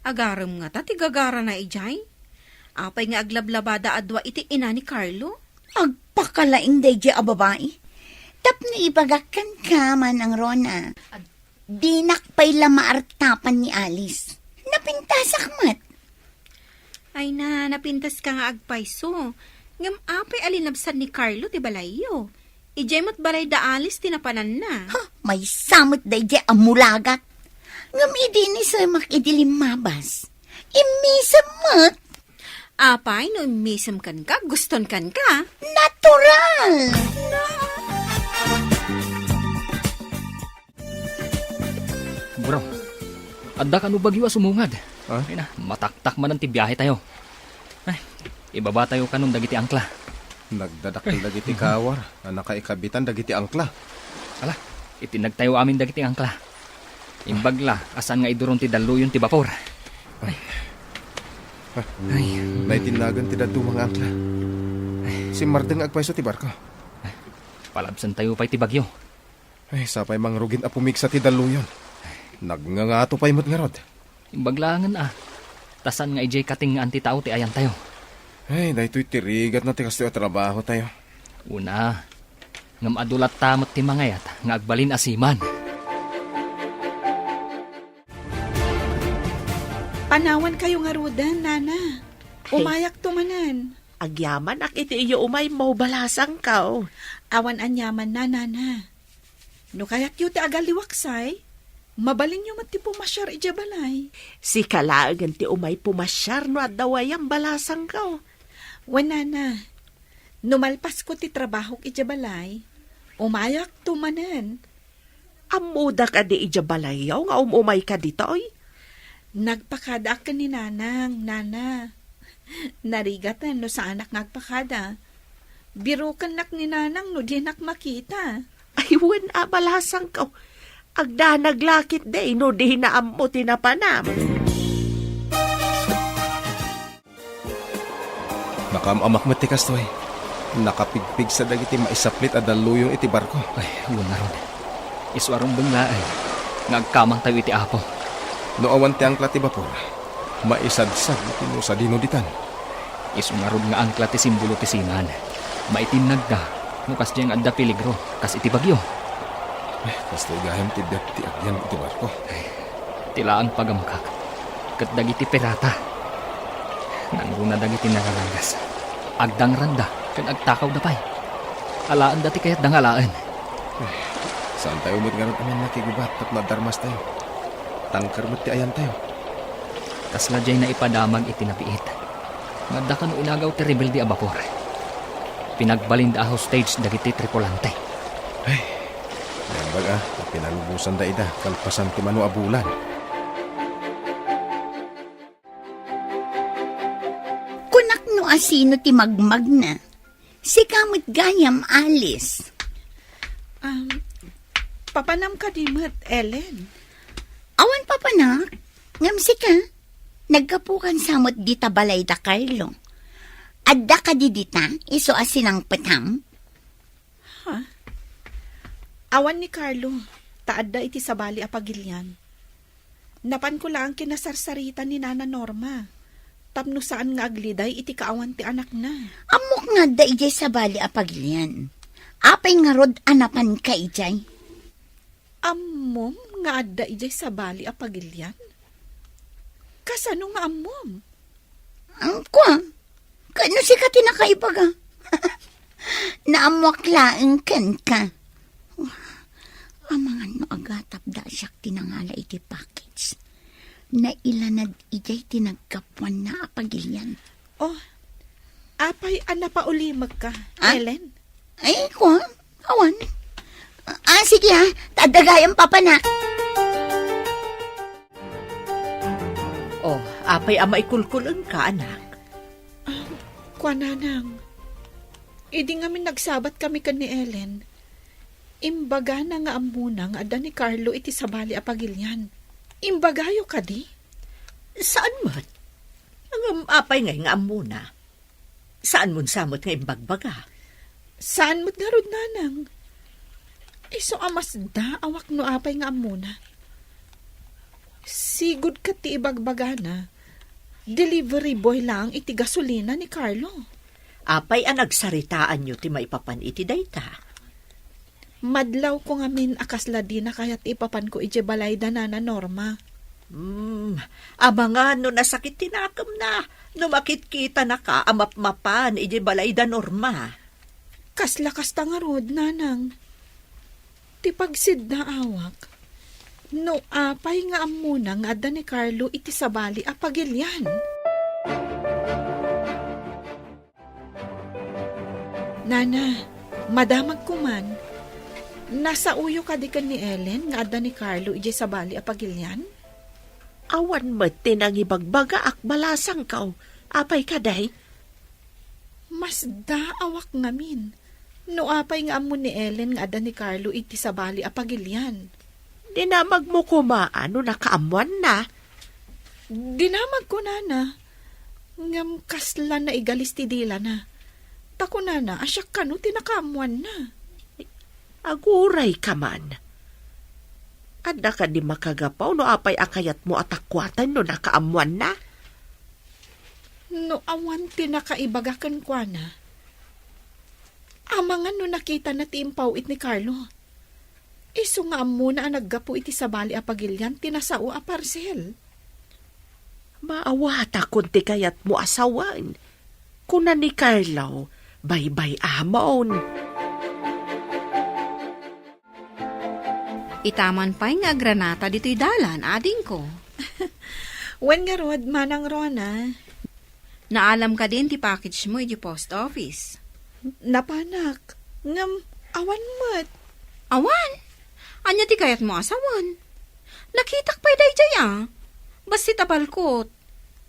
agarem ngata ti gagarana idiay? Apay nga aglablabada a dua iti ina ni Carlo? Agpakalaing daydiay a babai. Tapno ibagak kenka, Manang Rona. Dinak pay la maartapan ni Alice. Napintasak met. Ay na, napintaska nga agpayso. Ngem apay a linabsan ni Carlo ti balayyo? Idiay met balay da Alice ti napananna. Ha, maysa met daydiay a mulagat. Ngem idi inisemak idi limmabas, immisem met. Apay no immisem kenka, guston kenka? Natural! Bro, adda kano bagyo a sumungad. Ha? Ay na, mataktak manen ti biahe tayo. Ay, ibaba tayo kanon dagiti angkla. Nagdadakkel dagiti kawar a nakaikabitan dagiti angkla. Ala, itinnag tayo amin dagiti angkla. Imbag la, a saan nga iduron ti dalluyon ti bapor. Ay. Ay. Naitinnagan ti dadduma nga angkla. Simmardeng nga agpayso ti barko. Palabsan tayo pay ti bagyo. Ay, sapay mangrugin a pumigsa ti dalluyon. Nagngangato pay met ngarud. Imbag laengen a. Ta saan nga idiay katengngaan ti tao ti ayantayo. Ay, daytoy ti rigatna ti kastoy a trabahotayo. Una, ngem adu latta met ti mangayat nga agbalin a seaman. Panawankayo ngaruden, nana. Hey. Umayakto manen. Agyamanak iti iyo umaymo, balasangko. Awan aniamanna, nana. No kayatyo ti agaliwaksay, mabalinyo met ti pumasiar idiay balay. Sika laengen ti umay pumasiar no adda wayam, balasangko. Wen, nana, no malpasko ti trabahok idiay balay, umayakto manen. Ammoda kadi idiay balayyo nga um-umayka ditoy? Nagpakadaak ken ni Nanang, nana. Narigaten no saanak nga agpakada. Birokennak ni Nanang no dinak makita. Ay, wen a, balasangko. Agdanag la ketdi no dina ammo ti napanam. Nakaam-amak met ti kastoy. Nakapigpigsa dagiti maisaplit a dalluyon iti barko. Ay, wen ngarud. Isu a rumbeng laeng nga agkamangtayo iti Apo. No awan ti angkla ti bapor, maisadsad iti no sadino ditan. Isu ngarud nga angkla ti simbolo ti seaman. Maitinnagda no kasdiay nga adda peligro, kas iti bagyo. Ay, kastoy gayam ti biag ti agyan iti barko. Ay, ti laeng pagamkak ket dagiti pirata. Nangruna dagiti nararangas. Agdangranda ken agtakawda pay. Alaenda ti kayatda nga alaen. Ay, saantayo met ngarud a mannakigubat tapno adda armastayo. Tangker met ti ayantayo. Kasla diay naipadamag iti napiit. Nga adda kano inagaw ti rebelde a bapor. Pinagbalinda a hostage dagiti tripulante. Ay, naimbag a, ta pinalubosanda ida kalpasan ti mano a bulan. Asino ti magmagna? Sika met gayam, Alice. Um, papanam kadi met, Ellen? Awan papanak, ngem sika, naggapukan sa met dita balay da Carlo. Adda kadi dita, isu a sinangpetam? Ha? Awan ni Carlo, ta adda iti sabali a pagilian. Napanko laeng kinasarsarita ni Nana Norma, tapno saan nga agliday iti kaawan ti anakna. Ammok nga adda idiay sabali a pagilian. Apay ngarud a napanka idiay? Ammom nga adda idiay sabali a pagilian? Kasano nga ammom? Ang kwa, kano sika ti nakaibaga? Naammoak laeng kenka. Amangan no agatapda siak ti nangala iti package. Nailanad idiay ti naggapuanna a pagilian. Oh, apay a napaulimekka, Ah? Ellen? Ay, kwa, awan. Ah, sige, ah, ta adda gayam papanak. Oh, apay a maikulkul-engka, anak? Ah, kua, nanang. Idi ngamin nagsabat kami ken ni Ellen, imbagana nga ammona nga adda ni Carlo iti sabali a pagilian. Imbagayo kadi? Saan met? Ngem apay ngay nga ammona? Saan mon sa met nga imbagbaga? Saan met ngarud, nanang? Isu a masdaawak no apay nga ammona. Sigud ket ti ibagbagana, delivery boy laeng iti gasolina ni Carlo. Apay a nagsaritaanyo ti maipapan iti dayta? Madlawko ngamin a kasla dina kayat ti ipapanko idiay balay da Nana Norma. Hmm, amangan no nasakit ti nakemna, no makitkitanaka a mapmapan idiay balay da Norma. Kasla kasta ngarud, nanang. Ti pagsiddaawak, no apay nga ammona nga adda ni Carlo iti sabali a pagilian. Nana, madamagko man. Nasaoyo kadi ken ni Ellen nga adda ni Carlo idiay sabali a pagilian? Awan met ti nangibagbagaak balasangko. Apay kadi? Masdaawak ngamin no apay nga ammo ni Ellen nga adda ni Carlo iti sabali a pagilian. Dinamagmo koma no nakaammoanna? Dinamagko, nana. Ngem kasla naigalis ti dilana. Ta kunana a siak kano ti nakaammoanna. Agurayka man. Adda kadi makagapu no apay a kayatmo a takuaten no nakaammoanna? No awan ti nakaibaga kenkuana, amangan no nakitana ti impaw-it ni Carlo. Isu nga ammona a naggapu iti sabali a pagilian ti nasao a parcel. Maawatakon ti kayatmo a sawen. Kuna ni Carlo, baybay-amon. Itaman pay nga agranata ditoy dalan, adingko. Wen ngarud, Manang Rona. Naalam kadin ti package mo iti post office? Napanak, ngem awan met. Awan? Ania ti kayatmo a sawen? Nakitak pay daydiay a. Bassit a balkot.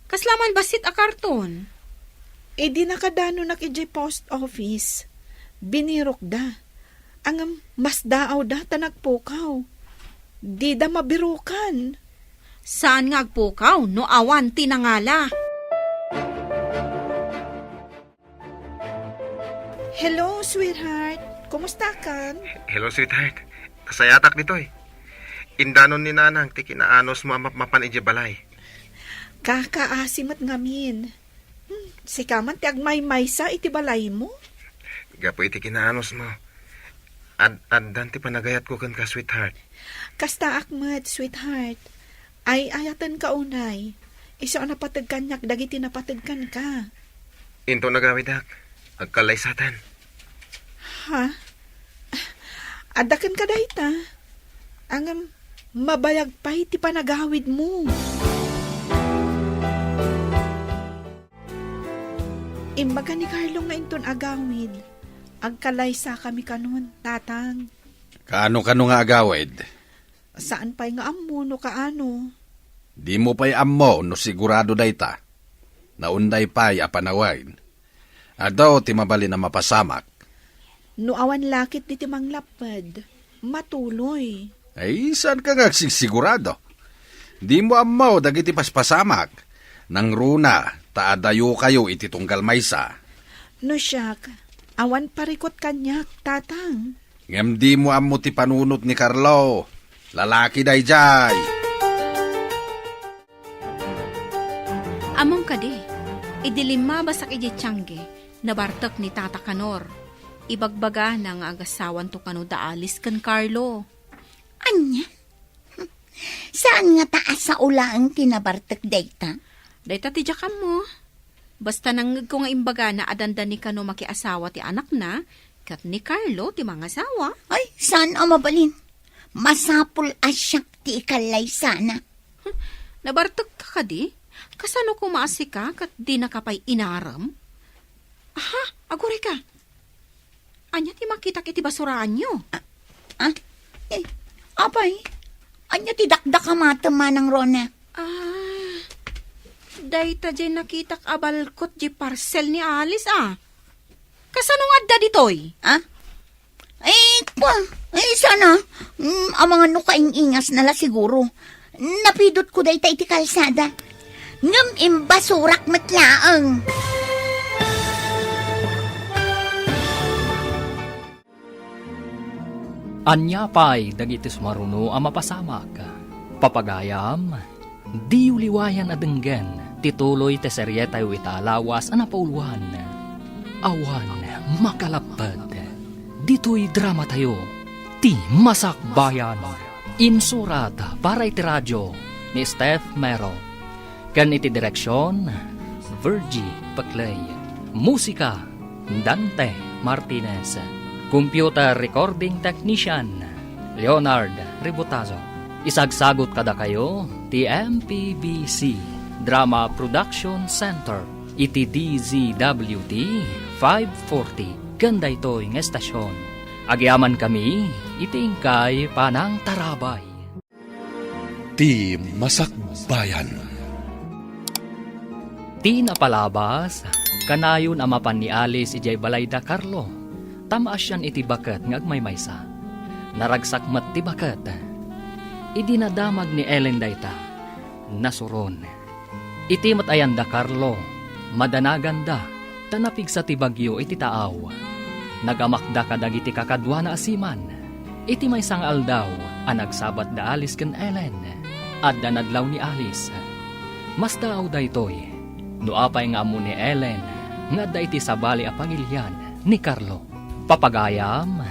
Kasla man bassit a karton. Idi nakadanonak idiay post office, binirokda. Ngem masdaawda ta nagpukaw. Dida mabirokan. Saan nga agpukaw no awan ti nangala? Hello, sweetheart. Kumustakan? Hello, sweetheart. Nasayatak ditoy. Indanon ni Nanang ti kinaanosmo a mapmapan idiay balay. Kakaasi met ngamin. Hmm, sika man ti agmaymaysa iti balaymo? Gapu iti kinaanosmo. Ad-, addan ti panagayatko kenka, sweetheart. Kastaak met, sweetheart. Ay-ayatenka unay. Isu a napateg kaniak dagiti napateg kenka. Inton agawidak, agkallaysaten. Ha? Adda kenka dayta? Ngem, mabayag pay ti panagawidmo. Imbaga ni Carlo nga inton agawid, agkalaysakami kanon, Tatang. Kaano-kano nga agawid? Saan pay nga ammo no kaano. Dimo pay ammo no sigurado dayta. Naunday pay a panawen. Adu ti mabalin a mapasamak. No awan lakit diti manglapped, matuloy. Ay, saanka nga agsigsigurado? Dimo ammo dagiti paspasamak. Nangruna, ta adayokayo iti tunggal maysa. No siak, awan parikut kaniak, Tatang. Ngem dimo ammo ti panunot ni Carlo. Lalaki daydiay. Ammom kadi, idi limmabasak idiay tiangge, nabartek ni Tata Kanor. Ibagbagana nga agasawanto kano da Alice ken Carlo. Ania? Saan ngata a sao laeng ti nabartek dayta? Dayta ti diak ammo. Basta nangngegko nga imbagana a dandani kano makiasawa ti anakna, ket ni Carlo ti mangasawa. Ay, saan a mabalin. Masapul a siak ti ikallaysana. Hmm, nabartekka kadi? Kasano koma a sika ket dinaka pay inarem? Aha, agurayka. Ania ti makitak iti basuraanyo? Ah, ah? Eh, apay, ania ti dakdakamatem, Manang Rona? Ah, dayta diay nakitak a balkot diay parcel ni Alice, ah. Kasano nga adda ditoy? Ah? Eh, kwa, eh, sana, mm, amangan no kaing-ingasna la siguro. Napidotko dayta iti kalsada. Ngem imbasurak met laeng. Ania pay dagiti sumaruno a mapasamak? Papagayam, diyo liwayan a denggen ti tuloy ti serietayo ita a lawas a napauluan, Awan Makalapped. Ditoy dramatayo, ti Masakbayan. Insurat para iti radio ni Steph Mero. Ken iti direksion, Virgie Paclay. Musika, Dante Martinez. Computer recording technician, Leonard Ributazo. Isagsagut kadakayo ti M P B C Drama Production Center iti D Z W T five forty ken daytoy nga estasion. Agyamankami iti inkay panangtarabay. Ti Masakbayan. Ti napalabas, kanayon a mapan ni Alice idiay balayda Carlo, ta maasian iti baket nga agmaymaysa. Naragsak met ti baket. Idi nadamag ni Ellen dayta, nasuron. Iti met ayanda Carlo, madanaganda, ta napigsa ti bagyo iti taaw. Nagamakda kadagiti kakaduana a seaman. Iti maysa nga aldaw a nagsabat da Alice ken Ellen, adda nadlaw ni Alice. Masdaaw daytoy, no apay nga ammo ni Ellen nga adda iti sabali a pagilian ni Carlo. Papagayam,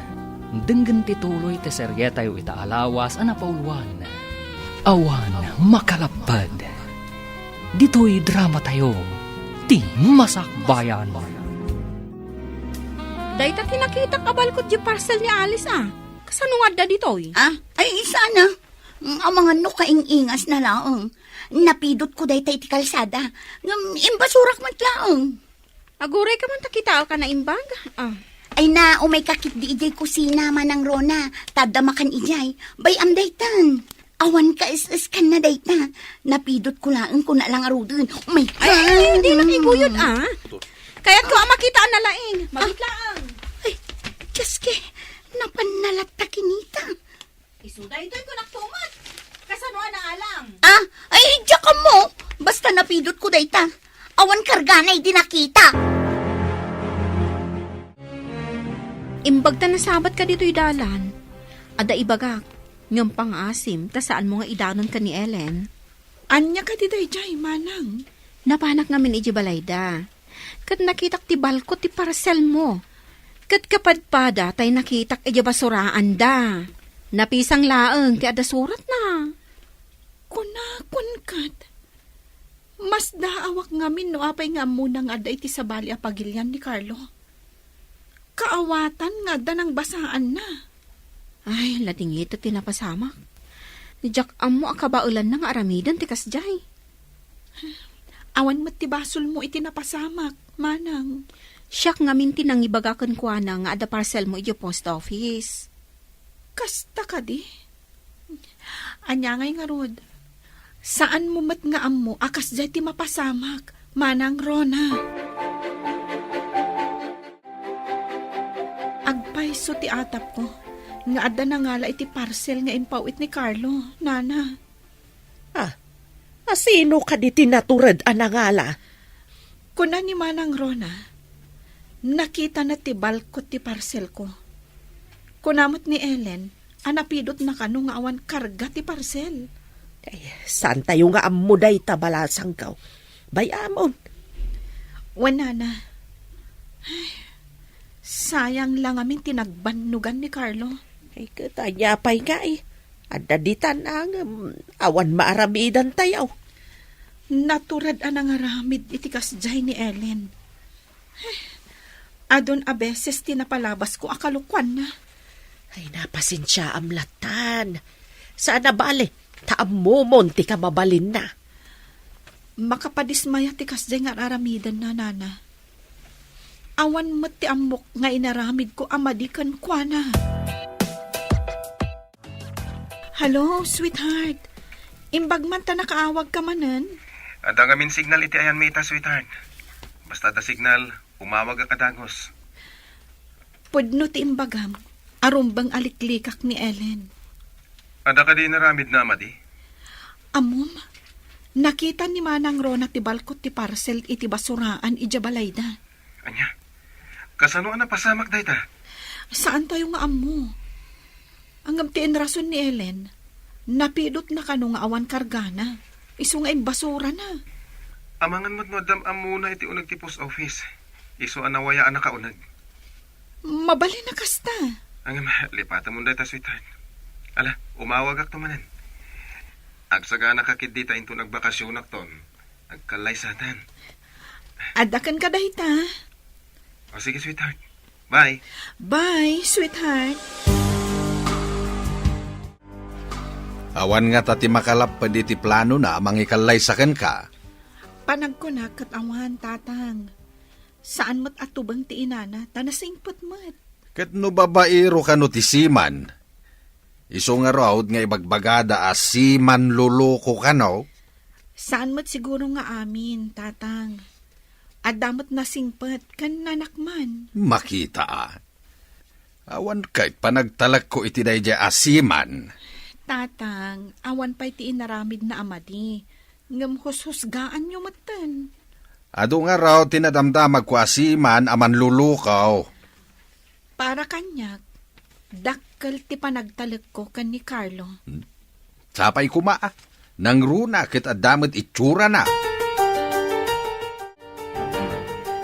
denggen ti tuloy ti serietayo ita a lawas a napauluan, Awan Makalapped. Ditoy dramatayo, ti Masakbayan. Dayta ti nakitak a balkot diay parcel ni Alice, a. Kasano nga adda ditoy? Ah, ay, sana. Amangan no kaing-ingasna laeng. Napidotko dayta iti kalsada. Ngem imbasurak met laeng. Agurayka man ta kitaek a naimbag? Ah. Ay na, umayka ketdi idiay kusina, Manang Rona. Ta adda makan idiay. Bay-am daytan. Awan kaes-eskanna dayta. Napidotko laeng kuna la ngaruden. Umayka. Ay, ay, ay, dina iguyod, ah. Kayatko a makita a nalaing. Mabit laeng. Ay, Diyos ke, napanna latta kinita. Isu daytoy kunak tumet. Kasano a naalang? Ah, ay, diak ammo. Basta napidotko dayta. Awan kargana idi nakita. Imbag ta nasabatka ditoy dalan. Adda ibagak, ngem pangaasim ta saanmo nga idanon ken ni Ellen. Ania kadi daydiay, Manang? Napanak ngamin idiay balayda. Ket nakitak ti balkot ti parselmo. Ket kapadpada tay nakitak idiay basuraanda. Napisang laeng ti adda suratna. Kunakon ket, masdaawak ngamin no apay nga ammona nga adda iti sabali a pagilian ni Carlo. Kaawatan nga adda nangbasaanna. Ay, ladingit ti napasamak. Diak ammo a kabaelanna nga aramiden ti kasdiay. Awan met ti basolmo iti napasamak, Manang. Siak ngamin ti nangibaga kenkuana nga adda parselmo idiay post office. Kasta kadi? Ania ngay ngarud? Saanmo met nga ammo a kasdiay ti mapasamak, Manang Rona. Isu ti atapko nga adda nangala iti parcel nga impaw-it ni Carlo, nana. Ah, asino kadi ti natured a nangala? Kuna ni Manang Rona, nakitana ti balkot ti parcelko. Kuna met ni Ellen a napidotna kano nga awan karga ti parcel. Ay, saantayo nga ammo dayta, balasangko. Bay-amon. Wen, nana. Ay, sayang la ngamin ti nagbannogan ni Carlo. Ay, ket ania pay ngay? Adda ditan a ngem awan maaramidantayo. Natured a nangaramid iti kasdiay ni Ellen. Adun a beses ti napalabasko a kalokuanna. Ay, napasensiaam lattan. Saan a bale, ta ammomon ti kamabalinna. Makapadismaya ti kasdiay nga ar-aramidenna, nana. Awan met ti ammok nga inaramidko a madi kenkuana. Hello, sweetheart. Imbag man ta nakaawagka manen? Adda ngamin signal iti ayanmi ita, sweetheart. Basta adda signal, umawagak a dagus. Pudno ti imbagam, a rumbeng a liklikak ni Ellen. Adda kadi inaramidna a madi? Ammom, nakita ni Manang Rona ti balkot ti parcel iti basuraan idiay balayda. Ania? Kasano a napasamak dayta? Saantayo nga ammo. Ngem ti inrason ni Ellen, napidotna kano nga awan kargana, isu nga imbasurana. Amangan met no addam ammona iti uneg ti post office. Isu a nawaya a nakauneg. Mabalin a kasta. Ngem, lipatemon dayta, sweetheart. Ala, umawagakto manen. Agsaganaka ketdi ta inton agbakasionakton, agkallaysaten. Adda kenka dayta. O, sige, sweetheart. Bye. Bye, sweetheart. Awan ngata ti makalapped iti planona a mangikallaysa kenka. Panagkunak ket awan, tatang. Saan met a tubeng ti inana, ta nasingpet met. Ket no babaero kano ti seaman, isu ngarud nga ibagbagada a seaman loloko kano? Saan met siguro nga amin, tatang. Adda met nasingpet ken nanakman. Makita a. Awan ket panagtalekko iti daydiay a seaman. Tatang, awan pay ti inaramidna a madi, ngem hushusgaanyo metten. Adu ngarud ti nadamdamagko a seaman a manlulukaw. Para kaniak, dakkel ti panagtalekko ken ni Carlo. Hmm? Sapay koma, a. Nangruna ket adda met itsurana.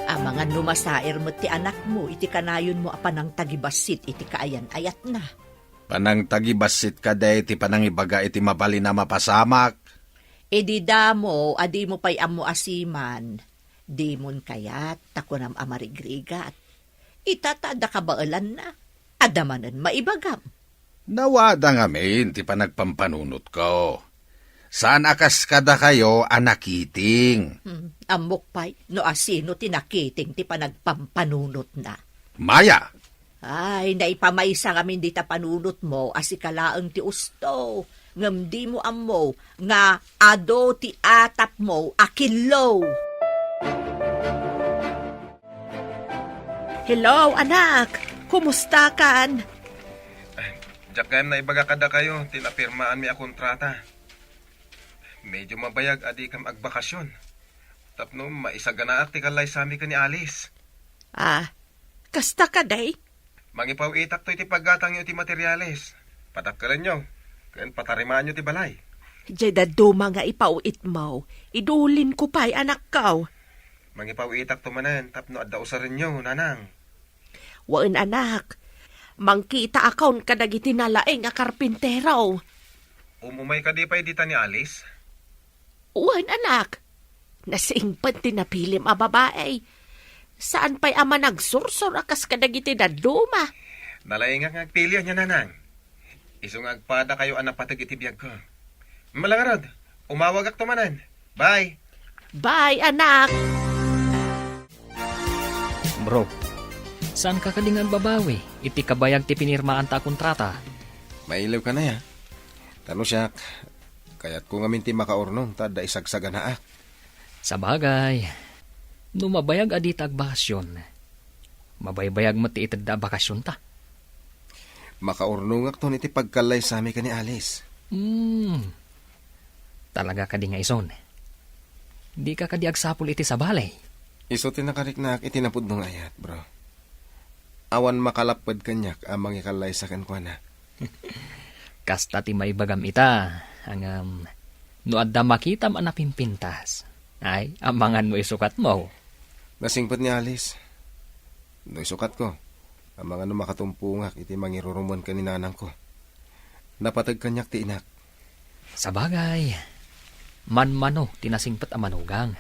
Amangan no masair met ti anakmo iti kanayonmo a panangtagibassit iti kaayan-ayatna. Panangtagibassit kadi ti panangibaga iti mabalin a mapasamak? Idi damo a dimo pay ammo a seaman, dimon kayat ta kunam a marigrigat. Ita ta adda kabaelanna, adda manen maibagam. Nawada ngamin ti panagpampanunotko. Saan a kas kadakayo a nakiting. Hmm, ammok pay no asino ti nakiting ti panagpampanunotna. Maya! Ay, naipamaysa ngamin dita panunotmo a sika laeng ti usto, ngem dimo ammo nga adu ti atapmo a killo. Hello, anak! Kumustakan? Diak gayam naibaga kadakayo ti napirmaanmi a kontrata. Medyo mabayag a dikam agbakasyon. Tapno maisaganaak ti kallaysami ken ni Alice. Ah, kasta kadi? Mangipaw-itakto iti paggatangyo iti materiales. Padakkelenyo, ken patarimaanyo ti balay. Diay dadduma nga ipaw-itmo, idulinko pay, anakko. Mangipaw-itakto manen tapno adda usarenyo, nanang. Wen, anak. Mangkitaakon kadagiti nalaing a karpintero. Umumay kadi pay dita ni Alice? Wen, anak. Nasingpet ti napilim a babai. Saan pay a managsursor a kas kadagiti dadduma. Nalaingak nga agpili ania, nanang. Isu nga agpadakayo a napateg iti biagko. Mala ngarud, umawagakto manen. Bye. Bye, anak. Bro, saanka kadi nga agbabawi iti kabayag ti pinirmaanta a kontrata? Mailiwka aya? Ta no siak, kayatko ngamin ti makaurnong ta adda isagsaganaak. Sabagay, no mabayag a dita agbakasyon, mabaybayag met ti itedda a bakasyonta. Makaurnongakton iti pagkallaysami ken ni Alice. Hmm. Talaga kadi nga ison? Dika kadi agsapul iti sabali? Isu ti nakariknaak iti napudno nga ayat, bro. Awan makalapped kaniak a mangikallaysa kenkuana. Kasta ti maibagam ita, ngem no adda makitam a napimpintas, ay, amangan no isukatmo. Nasingpet ni Alice. No isukatko, amangan no makatumpongak iti mangirurumon ken ni nanangko. Napateg kaniak ti inak. Sabagay, manmano ti nasingpet a manugang.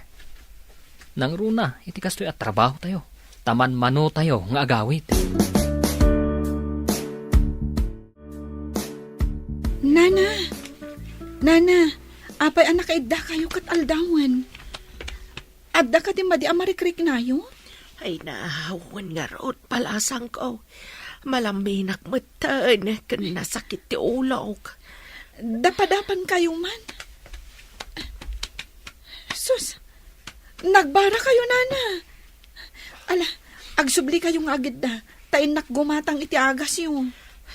Nangruna iti kastoy a trabahotayo, ta manmanotayo nga agawid. Nana! Nana! Apay a nakaiddakayo ket aldawen? Adda kadi madi a marikriknayo? Ay, naawan ngarud, balasangko. Malaminak metten ken nasakit ti ulok. Dapadapan kayo man. Sus, nagbara kayo, nana. Ala, agsubli kayo nga agidda, ta innak gumatang iti agasyo.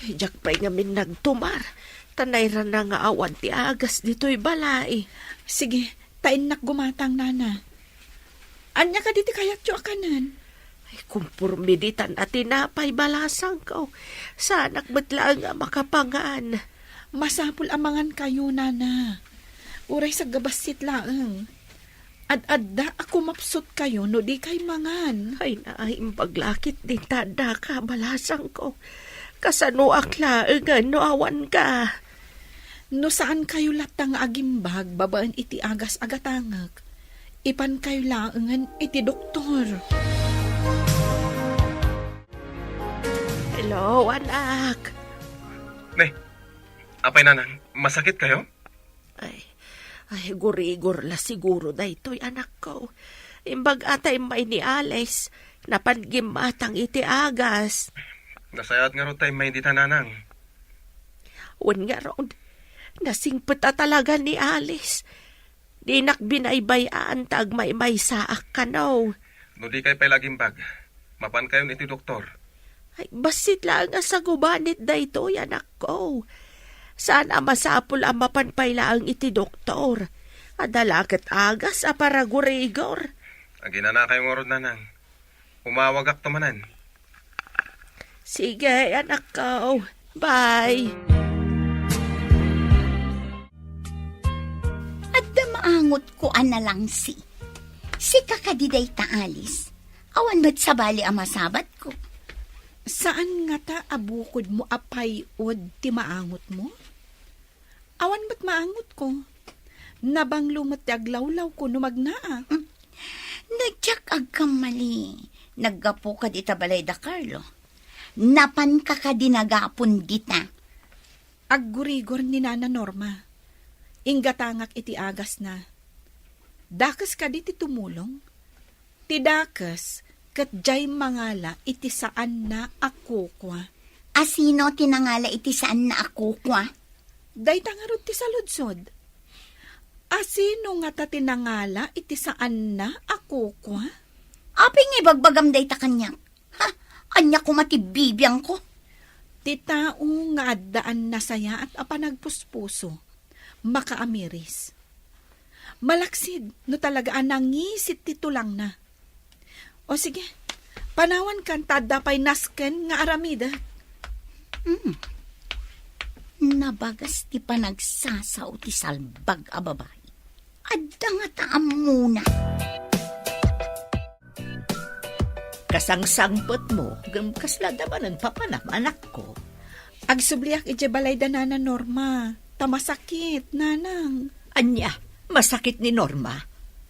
Diak pay ngamin nagtumar, ta nairana nga awan ti agas ditoy balay. Sige, ta innak gumatang, nana. Ania kadi ti kayatyo a kanen? Ay, kumporme ditan a tinapay, balasangko. Saanak met laeng a makapangan. Masapul a mangan kayo, nana. Uray saggabassit laeng. Ad-adda a kumapsut kayo no di kay mangan. Ay, naimbag lakit din ta adda ka, balasangko. Kasanoak laengen no awan ka? No saan kayo latta nga agimbag babaen iti agas a gatangek, ipan kayo laengen iti doktor. Hello, anak. Ne, apay nanang, masakit kayo? Ay, ay, gurigor la siguro daytoy, anakko. Imbag a ta immay ni Alice, napan gimmatang iti agas. Nasayaat ngarud ta immay dita, nanang. Wen ngarud, nasingpet a talaga ni Alice. Dinak binaybay-an ta agmaymaysaak kano. No di kay pay lagimbag, mapan kayon iti doktor. Ay, bassit laeng a sagubanit daytoy, anakko. Saan a masapul a mapan pay laeng iti doktor. Adda la ket agas a paragurigor. Aginana kayo ngarud, nanang. Umawagak to manen. Sige, anakko. Bye. Adda maangotko a nalangsi. Sika kadi dayta, Alice. Awan met sabali a masabatko. Saan ngata a bukodmo a pay-od ti maangotmo? Awan met maangotko. Nabanglo met ti aglawlawko no magnaak. Hmm. No diak agkammali, naggapuka dita balay da Carlo. Napanka kadi nagapon dita? Aggurigor ni Nana Norma. Inggatangak iti agasna. Dakes kadi ti tumulong? Ti dakes ket diay mangala iti saanna a kukua. A sino ti nangala iti saanna a kukua? Dayta ngarud ti saludsod. A sino ngata ti nangala iti saanna a kukua? Apay nga ibagbagam dayta kaniak? Ha? Ania koma ti bibiangko? Ti tao nga addaan nasayaat a panagpuspuso, makaamiris. Malaksid no talaga a nangisit ti tulangna. O sige, panawankan ta adda pay nasken nga aramidek. Hmm. Nabagas ti panagsasao ti salbag a babai. Adda ngata ammona. Kasangsangpetmo, ngem kasla adda manen papanam, anakko. Agsubliak idiay balay da Nana Norma, ta masakit, nanang. Ania, masakit ni Norma?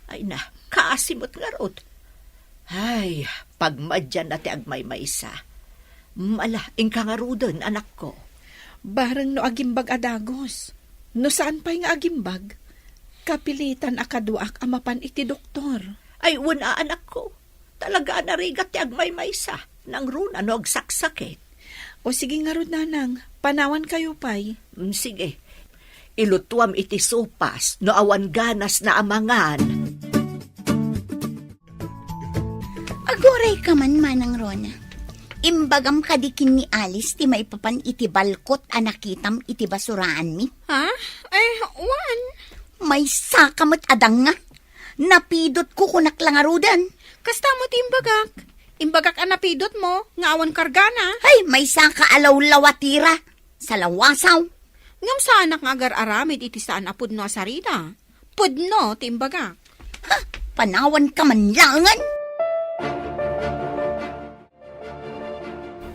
Ay na, kaasi met ngarud. Ay, pagmadianna ti agmaymaysa. Mala, inka ngaruden, anakko. Bareng no agimbag a dagus. No saan pay nga agimbag, kapilitan a kaduaak a mapan iti doktor. Ay, wen a, anakko. Talaga a narigat ti agmaymaysa. Nangruna no agsaksakit. O sige ngarud, nanang, panawan kayo pay. Mm, sige. Ilutuam iti sopas no awan ganas na amangan. Aguray ka man, Manang Rona. Imbagam kadi ken ni Alice ti maipapan iti balkot a nakitam iti basuraanmi? Ha? Ay, wen. Maysaka met a danga. Napidotko, kunak la ngaruden. Kasta met ti imbagak. Imbagak a napidotmo nga awan kargana. Ay, maysaka a lawlawatira. Salawasaw. Ngem saanak nga agar-aramid iti saan a pudno a sarita. Pudno ti imbagak. Ha? Panawanka man laengen?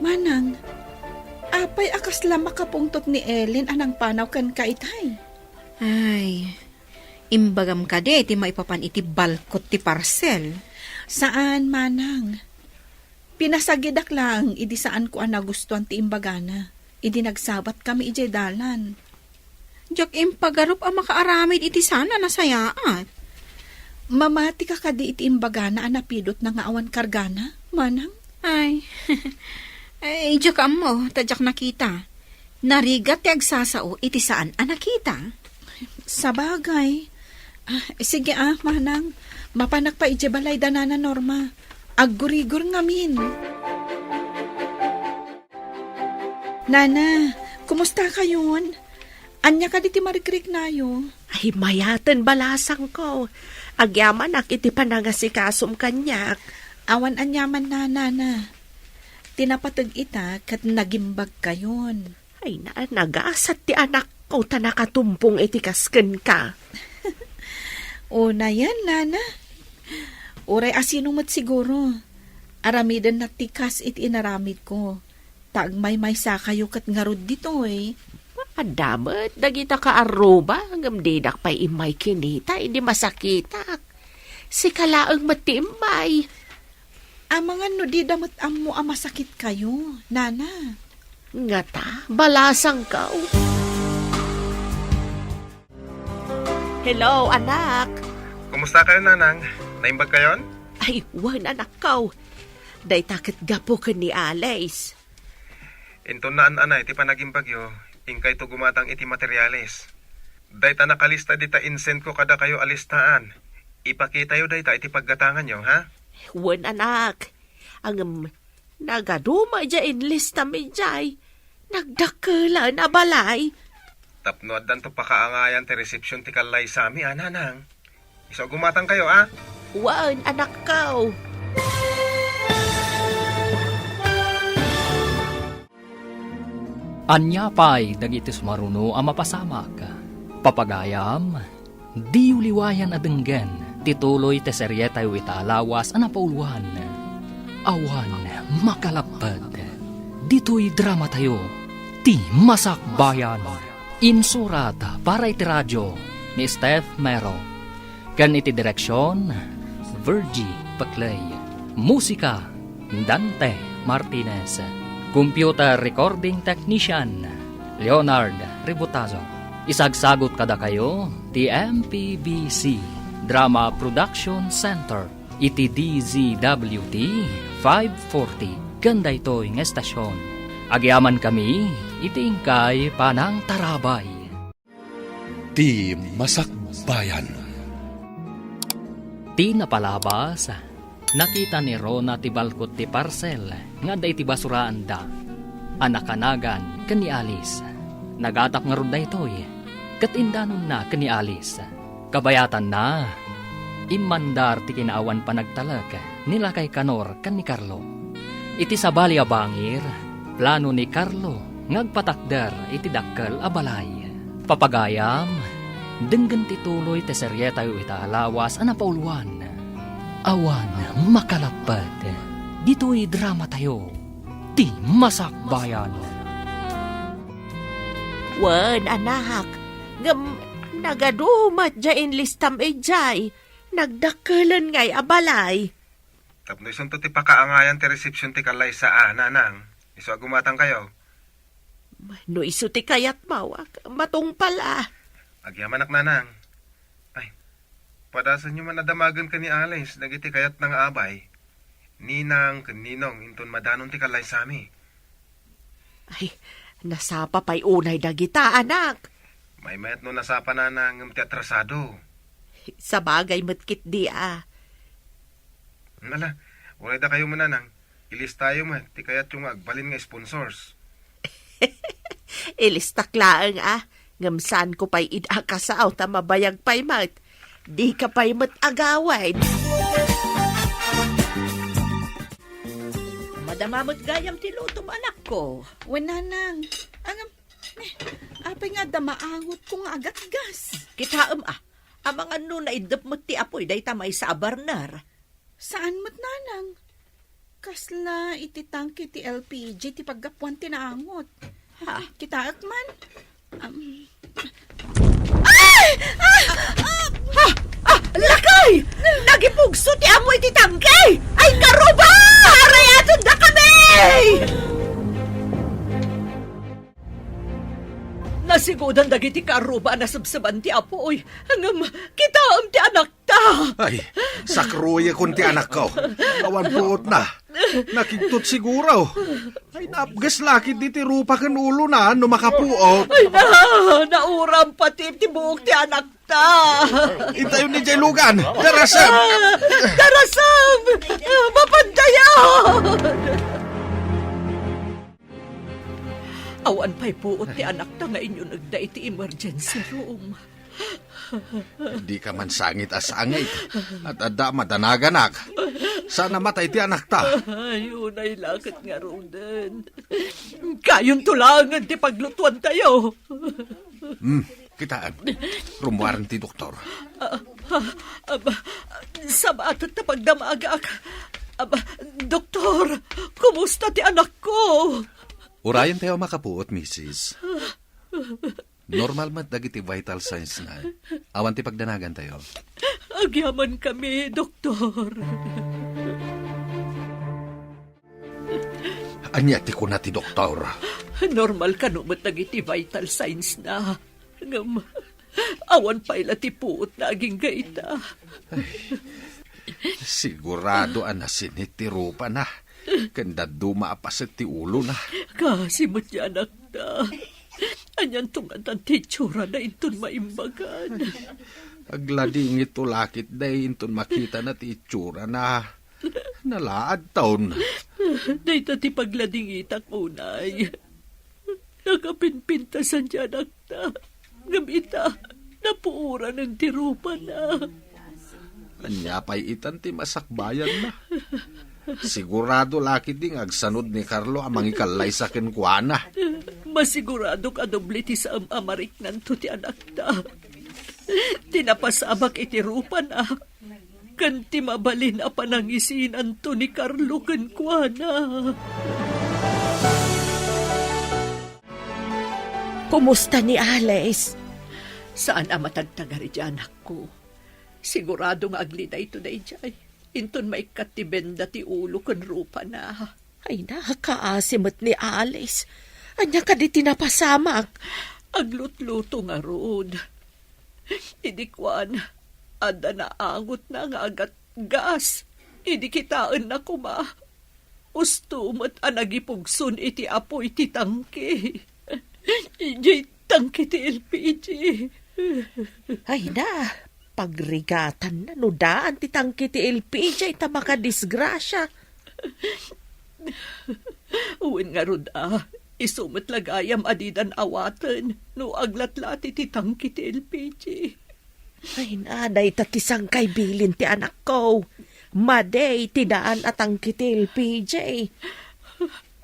Manang, apay a kasla makapungtot ni Ellen a nangpanaw kenka itay? Ay, imbagam kadi ti maipapan iti balkot ti parcel? Saan, Manang. Pinasagidak laeng idi saanko a nagustuan ti imbagana idi nagsabatkami idiay dalan. Diak impagarup a makaaramid iti saan a nasayaat. Mamatika kadi iti imbagana a napidotna nga awan kargana, Manang? Ay, ay, diak ammo, ta diak nakita. Narigat ti agsasao iti saan a nakita. Sabagay. Ah, sige ah, Manang. Mapanak pay idiay balay da Nana Norma. Aggurigor ngamin. Nana, kumusta kayon? Ania kadi ti marikriknayo? Ay, mayaten balasangko. Agyamanak iti panangasikasom kaniak. Awan aniaman, Nana. Ti napateg ita ket nagimbagkayon. Ay, na, nagasat ti anakko ta nakatumpong iti kas kenka. Unayen, Nana. Uray asino met siguro. Aramidenna ti kas iti inaramidko. Ta agmaymaysa kayo ket ngarud ditoy. Adda met dagita kaarruba, ngem didak pay immay kinita idi masakitak. Sika laeng met ti immay. Amangan no dida met ammo a masakit kayo, Nana. Ngata, balasangko. Hello, anak. Kumusta kayo, Nanang? Naimbag kayon? Ay, wen, anakko. Dayta ket gapu ken ni Alice. Inton naan-anay ti panagimbagyo, inkayto gumatang iti materiales. Dayta nakalista dita insend ko kadakayo a listaan. Ipakitayo dayta iti paggatanganyo, ha? Wen, anak. Ngem, nagadu met diay inlistam idiay. Nagdakkelen a balay. Tapno addanto pakaangayan ti resepsion ti kallaysami, a, Nanang. Isu a gumatangkayo, a? Wen, anakko. Ania pay dagiti sumaruno a mapasamak? Papagayam, diyo liwayan a denggen ti tuloy ti serietayo ita a lawas a napauluan, Awan Makalapped. Ditoy dramatayo, Ti Masakbayan. Insurat para iti radio ni Steph Mero. Ken iti direksion, Virgie Peclay. Musika, Dante Martinez. Computer recording technician, Leonard Ributazo. Isagsagut kadakayo ti M P B C Drama Production Center iti D Z W T five forty ken daytoy nga estasion. Agyamankami iti inkay panangtarabay. Ti Masakbayan. Ti napalabas, nakita ni Rona ti balkot ti parsel nga adda iti basuraanda a nakanagan ken ni Alice. Nagatap ngarud daytoy ket indanonna ken ni Alice. Kabayatanna, immandar ti kinaawan panagtalek ni Lakay Kanor ken ni Carlo. Iti sabali a bangir, plano ni Carlo nga agpatakder iti dakkel a balay. Papagayam, denggen ti tuloy ti serietayo ita a lawas a napauluan. Awan Makalapped. Ditoy dramatayo, Ti Masakbayan. Wen, anak, ngem nagadu met diay inlistam idiay. Nagdakkelen ngay a balay. Tapno isunto ti pakaangayan ti resepsion ti kallaysa a, Nanang. Isu a gumatangkayo. No isu ti kayatmo, matungpal a. Agyamanak, Nanang. Ay, padasenyo man a damagen ken ni Alice dagiti kayatna nga abay, Ninang ken Ninong, inton madanon ti kallaysami. Ay, nasapa pay unay dagita, anak. Maymayat no nasapa, Nanang, ngem ti atrasado. Sabagay met ketdi a. Ala, uray dakayo met, Nanang. Ilistayo met ti kayatyo nga agbalin nga sponsors. Ilistak laeng a, ngem saanko pay ida a kasao ta mabayag pay met. Dika pay met agawid. Madama met gayam ti lutom, anakko. Wen, nanang. Ngem, eh, apay nga adda maangotko nga agatgas? Kitaem a, amangan no naiddep met ti apuy dayta maysa a burner. Saan met, nanang? Kasla iti tangke ti L P G ti paggapuan ti naangot. Ha? Kitaek man. Um, ay! Ah! Ah! Ah! Ah! Lakay! Nagipugso ti amoy ti tangke! Ay, karuba! Arayaten dakami! Nasigudan dagiti karuba a nasebseban ti apuy. Ngem, kitaem ti anakta. Ay, sakruyekon ti anakko. Awan puotna. Nakigtot siguro. Ay, napges la ketdi ti rupa ken ulona no makapuot. Ay na, nauram pati ti buok ti anakta. Intayon idiay lugan. Darasem! Ah, darasem! Mapantayan! Awan pay puot ti anakta nga inyunegda iti emergency room. Dika man sangit a sangit. At adda madanaganak. Saan a matay ti anakta. Ay, unay la ket ngaruden. Kayonto laengen ti paglutuantayo. Hmm, kitaem. Rummuaren ti doktor. Ah, ah, aba, sabaat ta pagdamagak. Aba, doktor, kumusta ti anakko? Urayentayo a makapuot, misis. Normal met dagiti vital signs na. Awan ti pagdanagantayo. Agyamankami, doktor. Ania ti kuna ti doktor? Normal kano met dagiti vital signs na. Ngem, awan pay la ti puot na agingga ita. Ay, sigurado a nasinit ti rupana, ken dadduma a paset ti ulona. Kaasi met ti anakta. Anianto ngatan ti itsurana inton maimbagan? Agladingitto la ketdi inton makitana ti itsurana. Nalaadton. Dayta ti pagladingitak unay. Nakapimpintasan ti anakta. Ngem ita, napuoranen ti rupana. Ania pay itan ti masakbayanna? Sigurado la ketdi nga agsanod ni Carlo a mangikallaysa kenkuana. Masiguradok a doble ti saan a mariknanto ti anakta. Ti napasamak iti rupana, ken ti mabalin a panangisinanto ni Carlo kenkuana. Kumusta ni Alice? Saan a matagtagari ti anakko. Sigurado nga agli daytoy daydiay. Inton maikkat ti benda ti ulo ken rupana. Ay, nakaasi met ni Alice. Ania kadi ti napasamak? Aglutluto ngarud. Idi kuan, adda naangotna nga agatgas. Idi kitaenna koma, usto met a nagipugson iti apuy ti tangke. Idiay tangke ti L P G. Ay na, pagrigatanna no daan ti tangke ti L P G ta makadisgrasia. Wen ngarud a, isu met la gayam a didan awaten no aglatlati ti tangke ti L P G. Ay na, dayta ti sangkay bilin ti anakko. Madi ti daan a tangke ti L P G.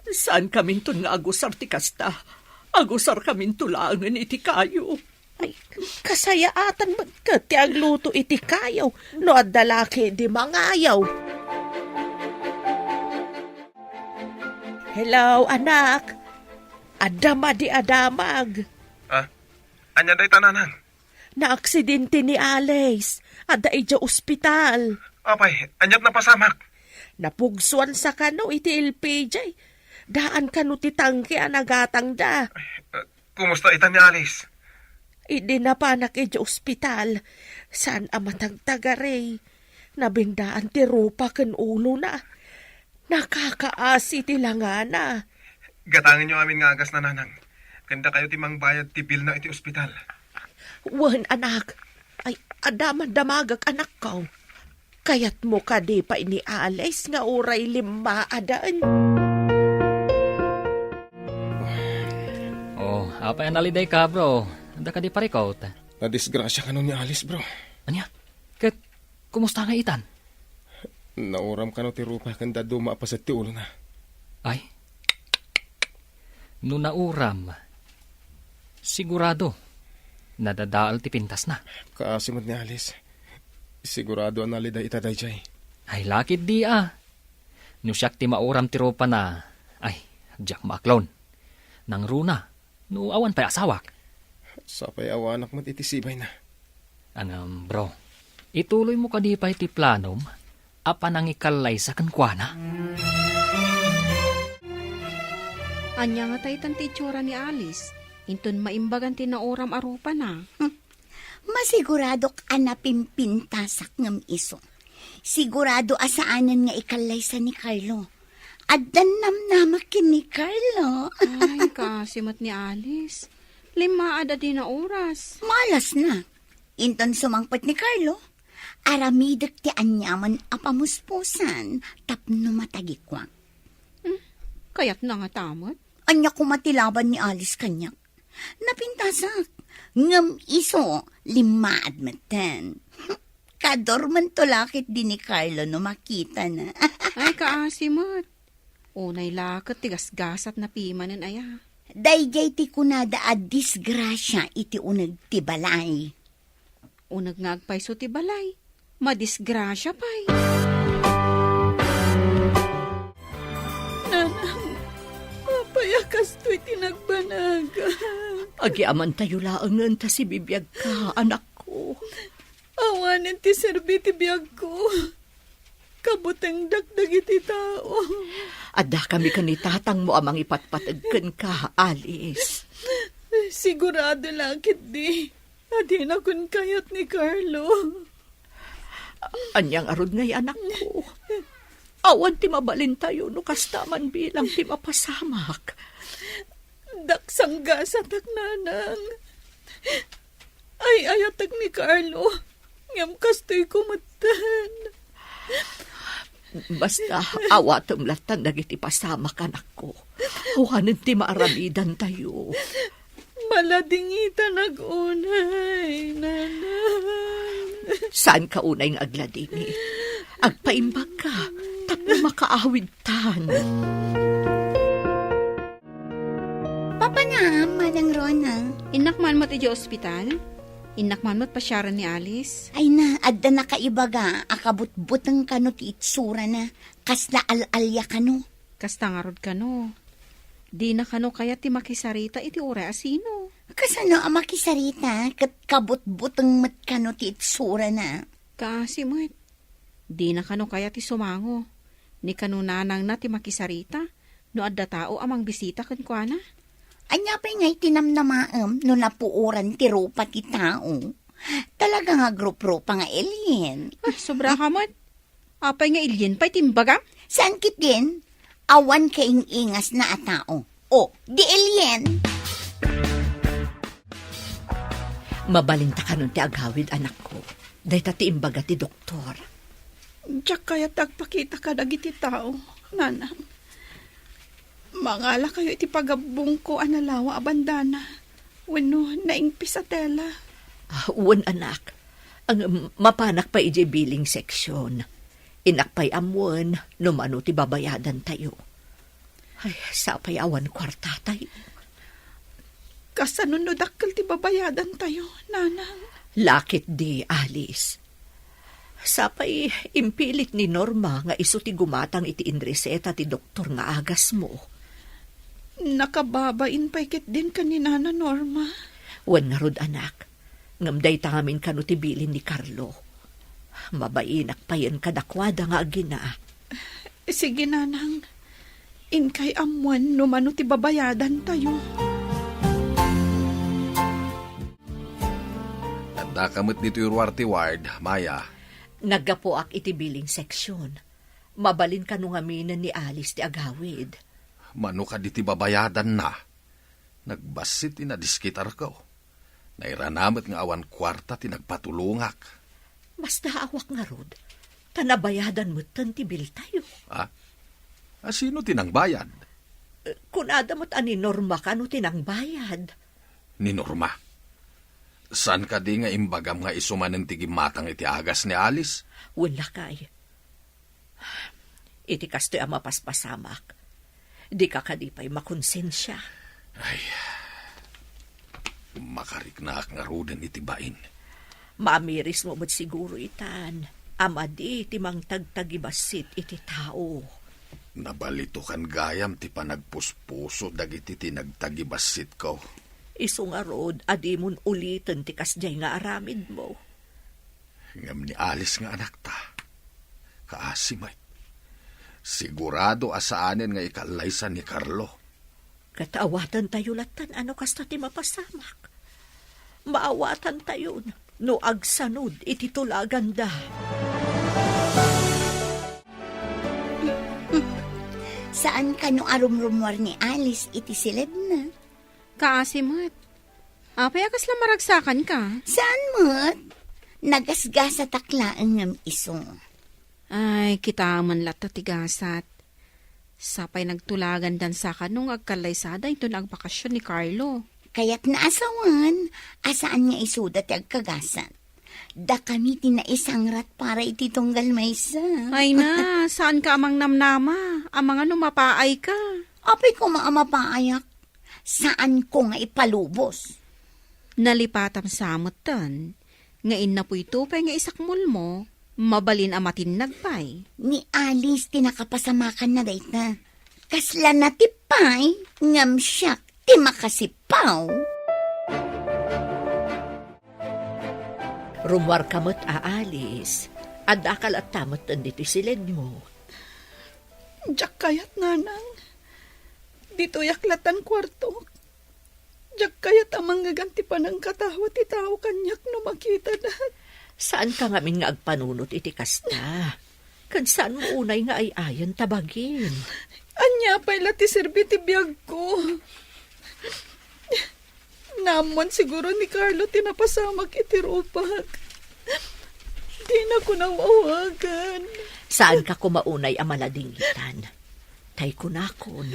Saankaminton nga agusar ti kasta. Agusarkaminto laengen iti kayo. Ay, kasayaatan met ket ti agluto iti kayo no adda la ketdi mangayo. Hello, anak. Adda madi a damag. Ah, ania dayta, nanang? Naaksidente ni Alice. Adda idiay ospital. Apay, aniat napasamak? Napugsuansa kano iti L P G. Daan kano ti tangke a nagatangda. Eh, kumusta ita ni Alice? Idi napanak idiay ospital, saan a matagtagari. Nabendaan ti rupa ken ulona. Nakakaasi ti langana. Gatangenyo amin nga agasna, nanang. Ken dakayo ti mangbayad ti bilna iti ospital. Wen, anak. Ay, adda man damagak, anakko. Kayatmo kadi pay ni Alice nga uray limmaaden? Oh, apay a nalidayka, bro? Adda kadi parikut? Nadisgrasya kano ni Alice, bro. Ania? Ket kumusta nga itan? Nauram kano ti rupa ken dadduma a paset ti ulona. Ay? No nauram, sigurado, nadadael ti pintasna. Kaasi met ni Alice. Sigurado a naliday ita daydiay. Ay, lakit di a. No siak ti mauram ti rupana, ay, diak maaklon. Nangruna, no awan pay asawak. Sapay awanak met iti sibayna. Ngem, bro, ituloymo kadi pay ti planom a panangikallaysa kenkuana? Ania nga ta itan ti itsura ni Alice, inton maimbagan ti nauram a rupana? Masiguradok a napimpintasak ngem isu. Sigurado a saanen nga ikallaysa ni Carlo. Addan namnamak ken ni Carlo. Ay, kaasi met ni Alice. Limmaad a dina oras. Malasna. Inton sumangpet ni Carlo, aramidek ti aniaman a pamuspusan tapno matagikuak. Hmm, kayatna ngata met? Ania koma ti laban ni Alice kaniak? Napintasak. Ngem isu, limmaad metten. Kadormento la ketdi ni Carlo no makitana. Ay, kaasi met. Unay la ket ti gasgasatna pimanen aya. Daydiay ti kunada a disgrasia iti uneg ti balay. Uneg nga agpayso ti balay, madisgrasia pay. Nanang, apay a kastoy ti nagbanag? Agyamaentayo laengen ta sibibiagka, anakko. Awanen ti serbi ti biagko. Kabutengdak dagiti tao. Addakami ken ni tatangmo a mangipatpateg kenka, Alice. Sigurado la ketdi a dinakon kayat ni Carlo. Ania ngarud ngay, anakko? Awan ti mabalintayo no kasta man bilang ti mapasamak. Daksanggasatak, nanang. Ay-ayatek ni Carlo, ngem kastoyko metten. Basta, awatem lattan dagiti pasamak, anakko. Awanen ti maaramidantayo. Maladingitanak unay, nanang. Saanka unay nga agladingit. Agpaimbagka, tapno makaawidtan. Papanam, Manang Rona. Innak man met idiay ospital? Innak man met pasiaren ni Alice? Ay na, adda nakaibaga a kabutbuteng kano ti itsurana, kasla al-alia kano. Kasta ngarud kano. Dina kano kayat ti makisarita iti uray a sino. Kasano a makisarita ket kabutbuteng met kano ti itsurana? Kaasi met. Dina kano kayat ti sumango. Ni kano nanangna ti makisarita no adda tao a mangbisita kenkuana. Ania pay ngay ti namnamaem no napuoran ti rupa ti tao? Talaga nga agruprupa nga alien. Ah, sobraka met. Apay nga alien pay ti imbagam? Saan ketdin? Awan kaing-ingasna a tao. O, di alien. Mabalinta kanon ti agawid, anakko. Dayta ti imbaga ti doktor. Diak kayat agpakita kadagiti tao, nanang. Mangalakayo iti pagabbongko a nalawa a bandana wenno naingpis a tela. Ah, wen, anak. Ang mapanak pay idiay billing section. Innak pay ammoen no mano ti babayadantayo. Ay, sapay awan kuartatayo. Kasano no dakkel ti babayadantayo, nanang? Lakit di, Alice. Sapay impilit ni Norma nga isu ti gumatang iti inreseta ti doktor nga agasmo. Nakababain pay ketdin ken ni Nana Norma. Wen ngarud, anak, ngem dayta ngamin kano ti bilin ni Carlo. Mabainak payen kadakuada nga agina. Sige, nanang. Inkay ammoen no mano ti babayadantayo. Addaka met ditoy ruar ti ward, Maya. Naggapuak iti billing section. Mabalin kano ngaminen ni Alice ti agawid. Mano kadi ti babayadanna? Nagbassit ti nadiskitarko. Nairana met nga awan kuarta ti nagpatulongak. Basta awak ngarud, Ta nabayadan metten ti biltayo. Ah? A, sino ti nangbayad? Eh, kunada met a ni Norma kano ti nangbayad. Ni Norma? Saan kadi nga imbagam nga isu manen ti gimmatang iti agas ni Alice? Wen, lakay. Iti kastoy a mapaspasamak, dika kadi pay makonsensia. Ay, makariknaak ngaruden iti bain. Maamirismo met siguro itan a madi ti mangtagtagibassit iti tao. Nabalitokan gayam ti panagpuspuso dagiti ti nagtagibassitko. Isu ngarud a dimon uliten ti kasdiay nga aramidmo. Ngem ni Alice nga anakta, kaasi met. Sigurado a saanen nga ikallaysa ni Carlo. Ket awatantayo lattan a no kasta ti mapasamak. Maawatantayon no agsanod iti tulaganda. Saan kano a rumrumuar ni Alice iti siledna? Kaasi met. Apay a kasla maragsakanka? Saan met? Nagasgasatak laeng ngem isu. Ay, kitaem man latta ti gasat. Sapay nagtulagandan sa kano nga agkallaysada inton agbakasyon ni Carlo. Kayatna a sawen a saan nga isuda ti agkagasat. Dakami ti naisangrat para iti tunggal maysa. Ay na, saanka a mangnamnama? Amangan no mapaayka. Apay koma a mapaayak? Saanko nga ipalubos. Nalipatam sa metten nga innapoyto pay nga isakmolmo, mabalin a matinnag pay. Ni Alice ti nakapasamakanna dayta. Kasla natip pay, ngem siak ti makasipaw. Rummuarka met a Alice, addaka latta metten ditoy siledmo. Diak kayat, nanang. Ditoyak lattan kuartok. Diak kayat a mangngegam ti panangkatawa ti tao kaniak no makitanak. Saanka ngamin nga agpanunot iti kasta. Ket saanmo unay nga ay-ayen ta bagim. Ania pay la ti serbi ti biagko? Naammoan siguro ni Carlo ti napasamak iti rupak. Dinako nawawagan. Saanka koma unay a maladingitan. Tay kunakon,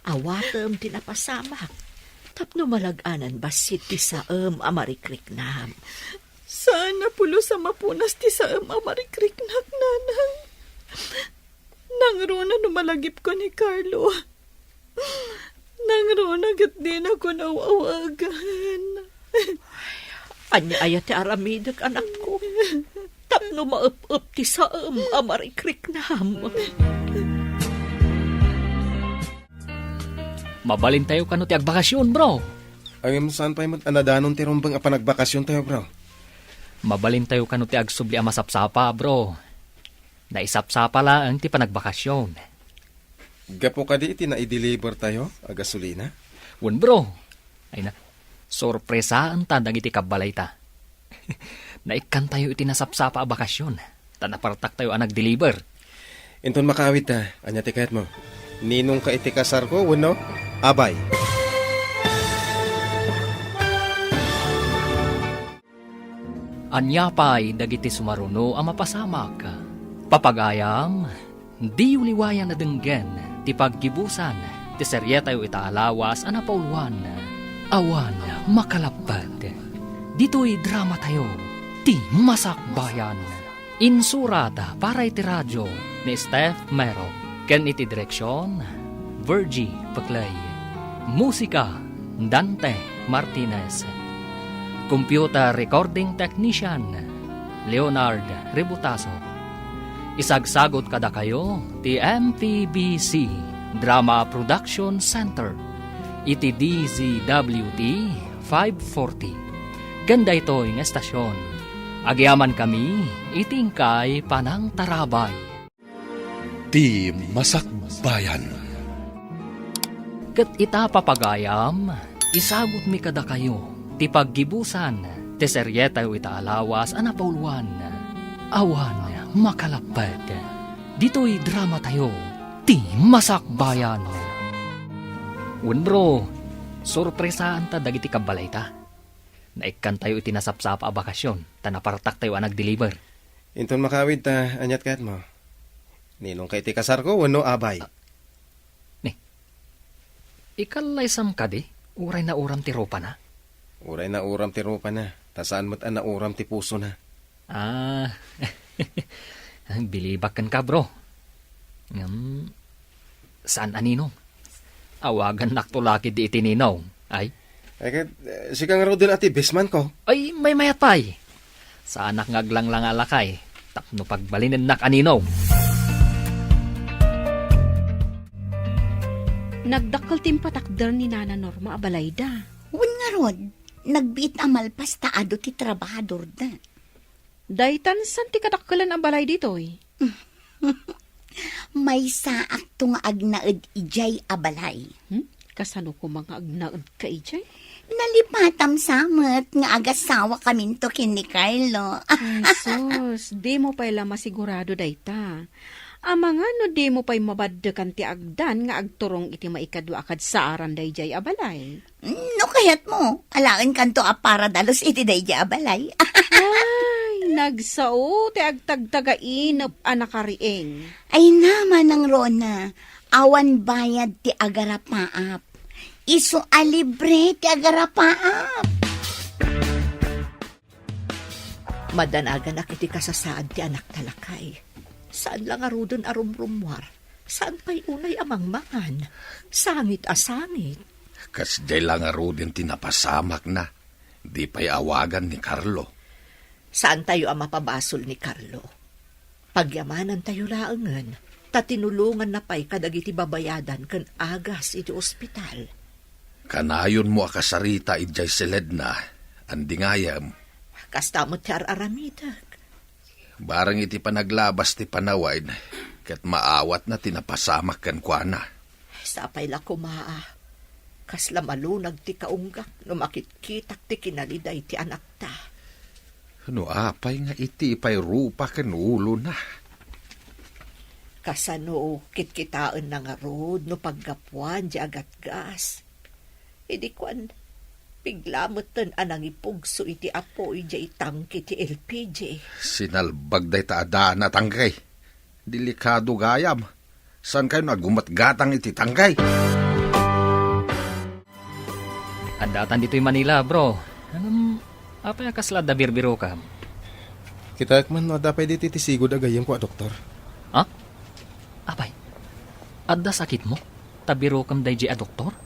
awatem ti napasamak. Tapno malag-anan bassit ti saem a marikriknam. Saan a pulos a mapunas ti saem a marikriknak, nanang. Nangruna no malagipko ni Carlo. Nangruna ket dinako nawawagan. Ania aya ti aramidek, anakko? Tapno maep-ep ti saem a marikriknam. Mabalintayo kano ti agbakasyon, bro? Ngem saan pay met a nadanon ti rumbeng a panagbakasyontayo, bro? Mabalintayo kano ti agsubli a masapsapa, bro. Naisapsapa laeng ti panagbakasyon. Gapu kadi iti naidelivertayo a gasolina? Wen, bro. Ay na, sorpresaenta dagiti kabbalayta. Naikkantayo iti nasapsapa a bakasyon, ta napartaktayo a nagdeliver. Inton makaawidta, ania ti kayatmo? Ninongka iti kasarko wenno abay? Ania pay dagiti sumaruno a mapasamak? Papagayam, diyo liwayan a denggen ti paggibusan ti serietayo ita a lawas a napauluan, Awan Makalapped. Ditoy dramatayo, Ti Masakbayan. Insurat para iti radio ni Steph Mero, ken iti direksion, Virgie Peclay. Musika, Dante Martinez. Computer recording technician, Leonard Rebutaso. Isagsagut kadakayo ti M P B C Drama Production Center iti D Z W T five forty. Ken daytoy nga estasion, agyamankami iti inkay panangtarabay. Ti Masakbayan. Ket ita, papagayam, isagutmi kadakayo ti paggibusan ti serietayo ita a lawas a napauluan, Awan Makalapped. Ditoy dramatayo, Ti Masakbayan. Wen, bro, sorpresaanta dagiti kabbalayta. Naikkantayo iti nasapsapa a bakasyon, ta napartaktayo a nagdeliver. Inton makawid ta, aniat kayatmo? Ninongka iti kasarko wenno abay? Ah, ni, ikallaysam kadi, uray nauram ti rupana? Uray nauram ti rupana, ta saan met a nauram ti pusona. Ah, bilibak kenka, bro. Ngem, saan a ninong? Awagannakto la ketdi iti ninong. Ay? Ay, ket, eh, sika ngaruden a ti bestman ko. Ay, maymayat pay. Saanak nga aglanglang a lakay tapno pagbalinennak a ninong. Nagdakkel ti impatakder ni Nana Norma a balayda. Wen ngarud, nagbiit a malpas ta adu ti trabahadorda. Daytan saan ti kadakkelan a balay ditoy? Maysaakto nga agnaed idiay a balay. Hmm? Kasano koma nga agnaedka idiay? Nalipatam sa met nga agasawakaminto ken ni Carlo. Ay, sus, dimo pay la masigurado dayta. Amangan no dimo pay mabaddekan ti agdan nga agturong iti maikadua a kadsaaran daydiay a balay. No kayatmo, alaenkanto a para dalus iti daydiay a balay. Ay, nagsao ti agtagtagainep a nakariing. Ay na, Manang Rona, awan bayad ti agarapaap. Isu a libre ti agarapaap. Madanaganak iti kasasaad ti anakta, lakay. Saan la ngaruden a rumrummuar. Saan pay unay a mangmangan. Sangit a sangit. Kasdiay la ngaruden ti napasamakna. Di pay awagan ni Carlo. Saantayo a mapabasol ni Carlo. Pagyamanantayo laengen, ta tinulonganna pay kadagiti babayadan ken agas iti ospital. Kanayonmo a kasarita idiay siledna, andi ngayem. Kasta met ti ar-aramidek. Bareng iti panaglabas ti panawen, ket maawatna ti napasamak kenkuana. Sapay la koma a kasla malunag ti kaunggak no makitkitak ti kinaliday ti anakta. No apay nga iti pay rupa ken ulona? Kasano kitkitaenna ngarud no paggapuan di agatgas? Idi kuan, bigla metten a nangipugso iti apoy di tangke ti L P G. Sinalbag dayta a daan a tangke. Delikado gayam. Saankayo nga aggumatgatang iti tangke? Addatan ditoy Manila, bro. Ngem, apay a kasla adda birbirokam? Kitaek man no adda pay ditoy ti sigud a gayyemko a doktor. Ha? Apay, adda sakitmo? Ta birokam daydiay a doktor?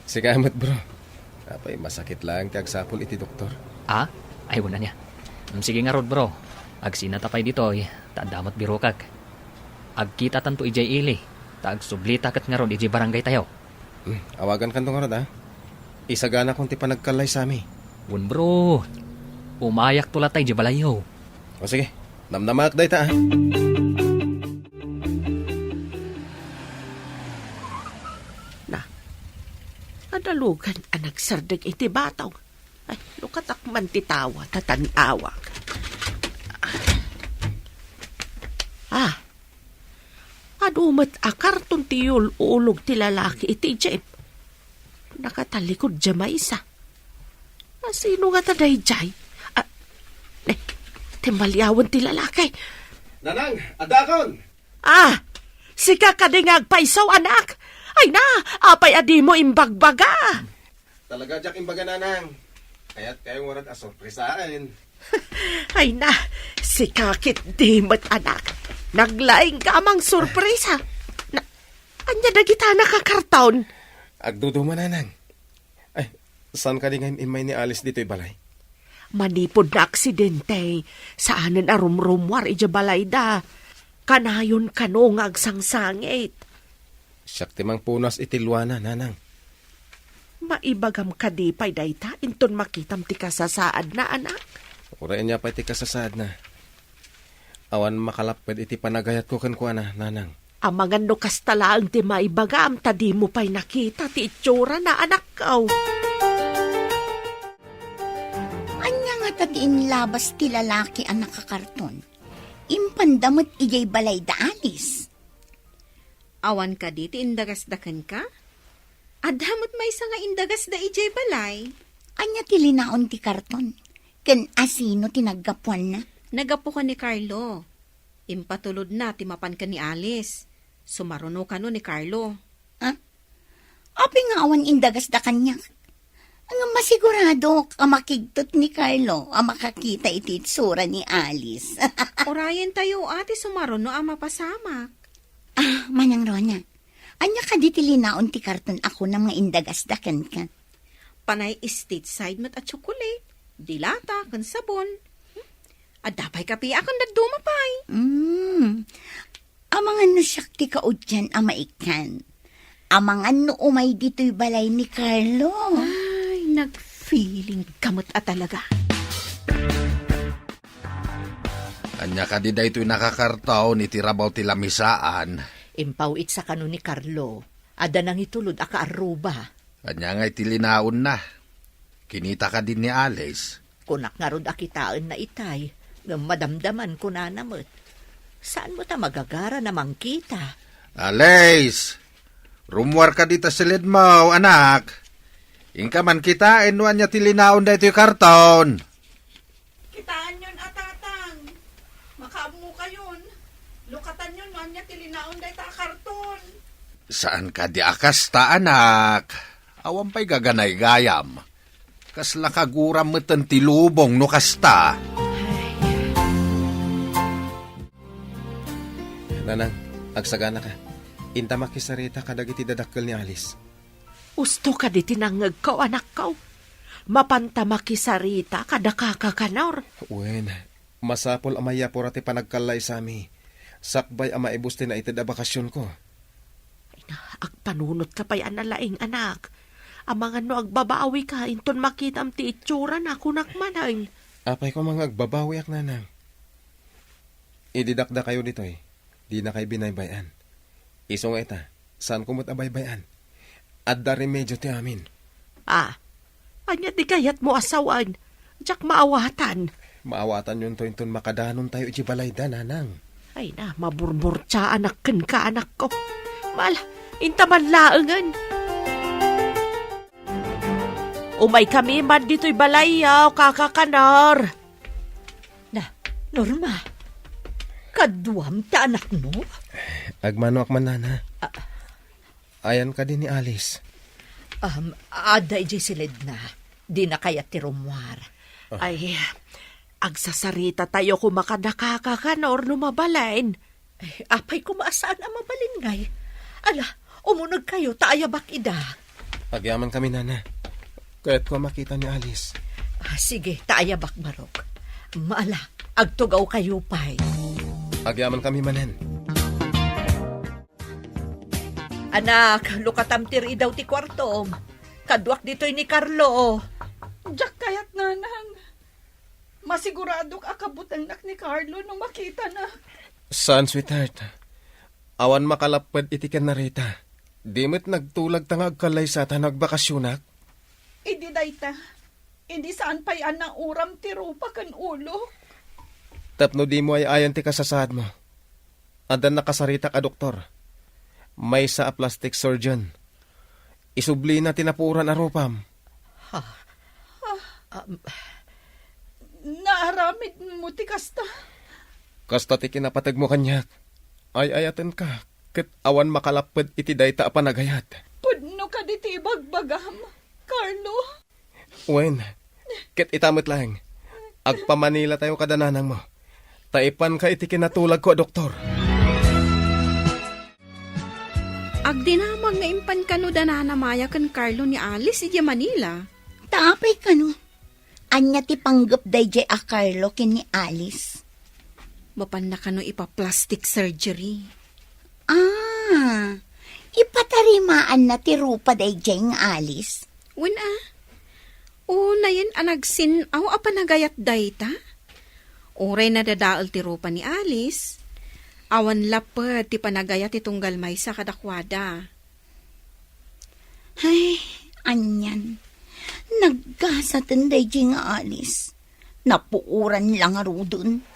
Sika met, bro. Apay, masakit laeng ti agsapul iti doktor. Ah? Ay, wen ania. Mm, sige ngarud, bro. Agsinata pay ditoy, ta adda met birokak. Agkitatanto idiay ili, ta agsublita ket ngarud idiay barangaytayo. Mm, awagankanto ngarud, a? Isaganakon ti panagkallaysami. Wen, bro. Umayakto latta idiay balayyo. O sige, namnamaak dayta, a. Na, adalugan a nagsardeng iti batong. Ay, lukatak man ti tawa, ta tan-awak. Ah, adu met a karton ti yul-ulog ti lalaki iti jeep. Nakatalikod dia maysa. A, sino ngata daydiay? Ah, eh, timmaliawen ti lalaki. Nanang, addaakon! Ah, sika kadi nga agpayso, anak? Ay na, apay a dimo imbagbaga? Talaga diak imbaga, Nanang. Kayatkayo ngarud a sorpresaen. Ay na, sika ketdi met, anak. Naglaingka a mangsorpresa. Na, ania dagita a nakakarton? Agduduma, Nanang. Ay, saan kadi nga im-immay ni Alice ditoy balay? Manipud naaksidente, saanen a rumrummuar idiay balayda. Kanayon kano nga agsangsangit. Siak ti mangpunas iti luana, Nanang. Maibagam kadi pay dayta inton makitam ti kasasaadna, anak? Uray ania pay ti kasasaadna. Awan makalapped iti panagayatko kenkuana, Nanang. Amangan no kasta laeng ti maibagam ta dimo pay nakita ti itsurana, anakko. Ania ngata ti inlabas ti lalaki a nakakarton? Impanda met idiay balayda Alice. Awan kadi ti indagasda kenka? Adda met maysa nga indagasda idiay balay. Ania ti linaon ti karton? Ken asino ti naggapuanna? Naggapu ken ni Carlo. Impatulodna ti mapan ken ni Alice. Sumaruno kano ni Carlo. Ah? Apay nga awan indagasda kaniak? Ngem masiguradok a makigtot ni Carlo a makakita iti itsura ni Alice. Urayentayo a ti sumaruno a mapasamak. Ah, Manang Rona, ania kadi ti linaon ti karton a kunam nga indagasda kenka? Panay stateside met a tsokolate, dilata, ken sabon. Adda pay kape a ken dadduma pay. Mm. Amangan no siak ti kaudyan a maikkan. Amangan no umay ditoy balay ni Carlo. Ay, nag-feeling ka met a talaga. Ania kadi daytoy nakakarton iti rabaw ti lamisaan? Impaw-itsa kano ni Carlo. Adda nangitulod a kaarruba. Ania ngay ti linaonna? Kinita kadi ni Alice? Kunak ngarud a kitaenna itay, ngem madamdaman kunana met. Saan met a magagara na mangkita? Alice! Rummuar kadi ta siledmo, anak. Inka man kitaen no ania ti linaon daytoy karton. Kitaenyon a, Tatang. Makaammokayon. Lukatanyon no ania ti linaon dayta a karton. Saan kadi a kasta, anak. Awan pay gaganaygayam. Kasla kaguram meten ti lubong no kasta. Nanang, agsaganaka. Inta makisarita kadagiti dadakkel ni Alice. Usto kadi ti nangngegko, anakko. Mapanta makisarita kada kaka Kanor. Wen, masapul a mayapura ti panagkallaysami. Sakbay a maibusten a ited a bakasionko. Ay na, agpanunotka pay a nalaing, anak. Amangan no agbabawika, inton makitam ti itsurana, kunak manen. Apay koma nga agbabawiak, Nanang. Idi dakdakayo ditoy, dinakay binaybay-an. Isu nga ita, saanko met a baybay-an. Adda remedio ti amin. Ah, ania ti kayatmo a sawen? Diak maawatan. Maawatanyonto inton makadanontayo iti balayda, Nanang. Ay na, maburburtiaanak kenka, anakko. Mal, inta man laengen. Umaykami man ditoy balayyo, kaka Kanor. Na, Norma, kaduam ti anakmo? Agmanoak man, Nana. Ah. Ayan kadi ni Alice? Um, adda idiay siledna. Dina kayat ti rummuar. Ah. Ay, agsasarita tayo koma kada kaka Kanor no mabalin. Ay, apay koma a saan a mabalin ngay? Ala, umuneg kayo ta ayabak ida. Agyamankami, Nana. Kayatko a makita ni Alice. Ah, sige, ta ayabak, Barok. Maala, agtugaw kayo pay. Agyamankami manen. Anak, lukatam ti ridaw ti kuartom. Kaduak ditoy ni Carlo. Diak kayat, Nanang. Masiguradok a kabutengnak ni Carlo no makitana. Saan, sweetheart. Awan makalapped iti ken Rita. Di met nagtulag ta nga agkallaysata no agbakasionak. Idi dayta, idi saan pay a nauram ti rupa ken ulok. Tapno dimo ay-ayan ti kasasaadmo. Adda nakasaritak a doktor. Maysa a plastic surgeon. Isublina ti napuoran a rupam. Ha? Ah, um, naaramidmo ti kasta? Kasta ti kinapategmo kaniak. Ay-ayatenka, ket awan makalapped iti dayta a panagayat. Pudno kadi ti ibagbagam, Carlo? Wen, ket ita met laeng. Agpamanilatayo kada nanangmo. Ta ipanka iti kinatulagko a doktor. Agdinamag nga impan kano da Nana Maya ken Carlo ni Alice idiay Manila. Ta apay kano? Ania ti panggep daydiay a Carlo ken ni Alice? Mapanna kano ipa-plastic surgery. Ah, ipatarimaanna ti rupa daydiay nga Alice? Wen a. Unayen a nagsin-aw a panagayat dayta? Uray nadadael ti rupa ni Alice, awan lapped ti panagayat ti tunggal maysa kadakuada. Ay, anian. Naggasaten daydiay nga Alice. Napuoran la ngaruden.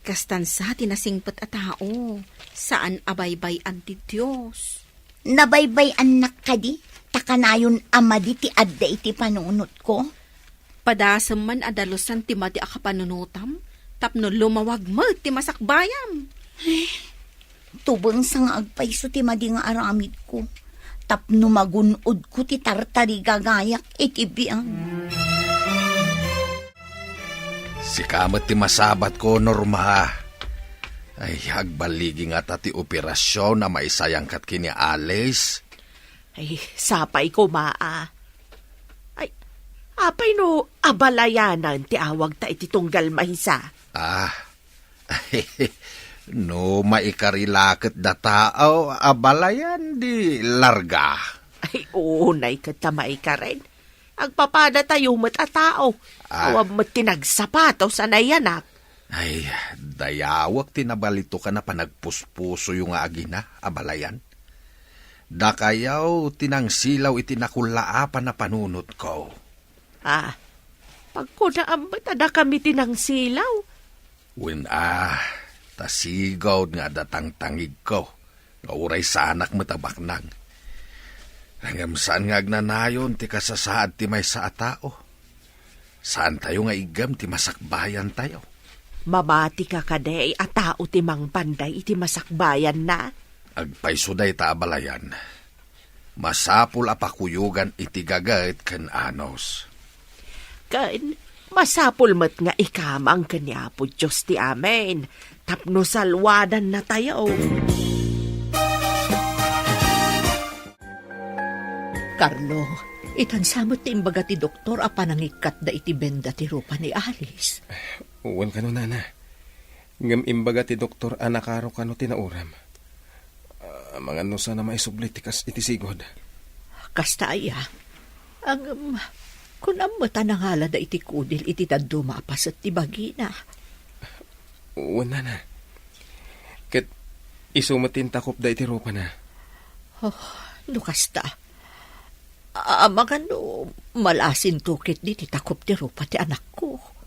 Kastan sa ti nasingpet a tao, saan a baybay-an ti Dios. Nabaybay-annak kadi, ta kanayon a madi ti adda iti panunotko? Padasem man a dalusan ti madi a kapanunotam, tapno lumawag met ti masakbayam. Tubengsa nga agpayso ti madi nga aramidko, tapno magun-odko ti tartarigagayak iti biag. Sika met ti masabatko, Norma. Ay, agballigi ngata ti operasyon a maisayangkat ken ni Alice. Ay, sapay koma a. Ay, apay no abalayanan ti awagta iti tunggal maysa? Ah, no maikari la ket data, o, abalayan di larga. Ay, unay ket ta maikaren. Agpapadatayo met a tao. Ah. Awan met ti nagsapatos a nayanak. Ay, dayawek ti nabalitokan a panagpuspusoyo nga agina, abalayan. Dakayo ti nangsilaw iti nakullaapan a panunotko. Ah, pagkunaam met a dakami ti nangsilaw. Wen a, ta sigud nga adda tangtangigko, nga uray saanak met a baknang. Ngem saan nga agnanayon ti kasasaad ti maysa a tao. Saantayo nga iggem ti masakbayantayo. Mamatika kadi a tao ti mangpanday iti masakbayanna? Agpayso dayta abalayan. Masapul a pakuyogan iti gaget ken anus. Ken masapul met nga ikamang ken ni Apo Dios ti amin, tapno salwadannatayo. Carlo, itansa met ti imbaga ti doktor a panangikkatda iti benda ti rupa ni Alice. Wen kano, nana. Ngem imbaga ti doktor a nakaro kano ti nauram. Ah, amangan no saan a maisubli ti kas iti sigud. Kasta aya. Ngem, kunam met a nangalada iti kudil iti dadduma a paset ti bagina. Wen, nana. Ket isu met ti intakopda iti rupana. Oh, no kasta. Amangan no malasinto ketdi ti takop ti rupa ti anakko.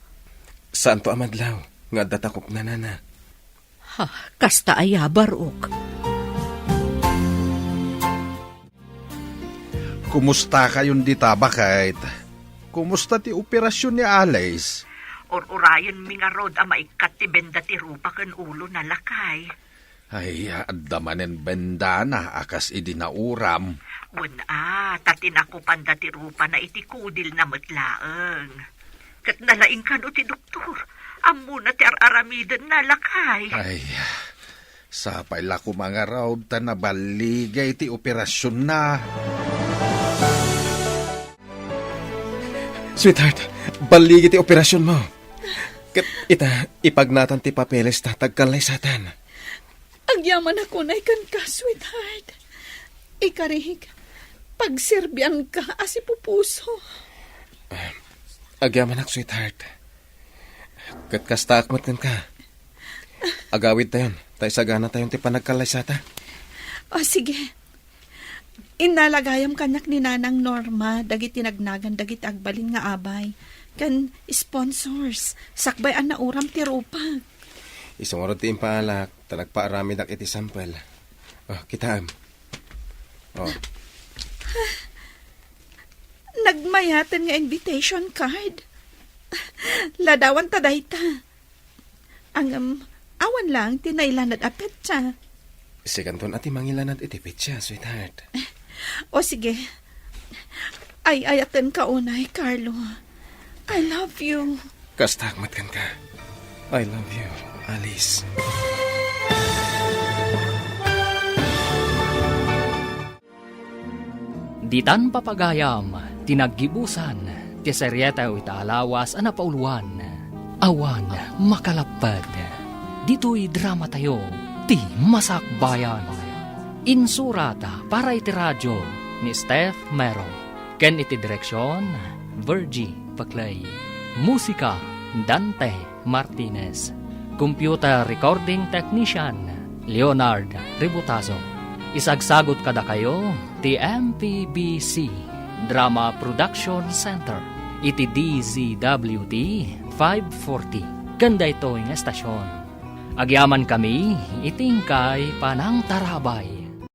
Saanto a madlaw nga adda takopna, nana. Ha, kasta aya, Barok. Kumustakayon dita, baket? Kumusta ti operasyon ni Alice? Ur-urayenmi ngarud a maikkat ti benda ti rupa ken ulona, lakay. Ay, adda manen bendana a kas idi nauram. Wen a, ta tinakopanda ti rupana iti kudilna met laeng. Ket nalaing kano ti doktor. Ammona ti ar-aramidenna, lakay. Ay, sapay la koma ngarud ta naballigay ti operasionna. Sweetheart, balligi ti operasionmo. Ket ita, ipagnatan ti papelesta ta agkallaysatan. Agyamanak unay kenka, sweetheart. Ikarik, pagserbianka a sipupuso. Ah, agyamanak, sweetheart. Ket kastaak met kenka. Agawidtayon, ta isaganatayon ti panagkallaysata. O, sige. Innala gayam kaniak ni Nanang Norma dagiti nagnagan dagiti agbalin nga abay ken sponsors sakbay a nauram ti rupak. Isu ngarud ti impaalak ta nagpaaramidak iti sampel. O, kitaem. O. Nagmayaten nga invitation card. Ladawanta dayta. Ngem, awan laeng ti nailanad a petsa. Sikanton a ti mangilanad iti petsa, sweetheart. O sige. Ay-ayatenka unay, Carlo. I love you. Kastaak met kenka. I love you, Alice. Ditan papagayam ti naggibusan ti serietayo ita a lawas a napauluan, Awan Makalapped. Ditoy dramatayo ti Masakbayan. Insurat para iti radio ni Steph Mero ken iti direksion, Virgie Paclay. Musika, Dante Martinez. Computer Recording Technician, Leonard Ributazo. Isagsagut kadakayo ti M P B C Drama Production Center iti D Z W T five forty ken daytoy nga estasion. Agyamankami iti inkay panangtarabay.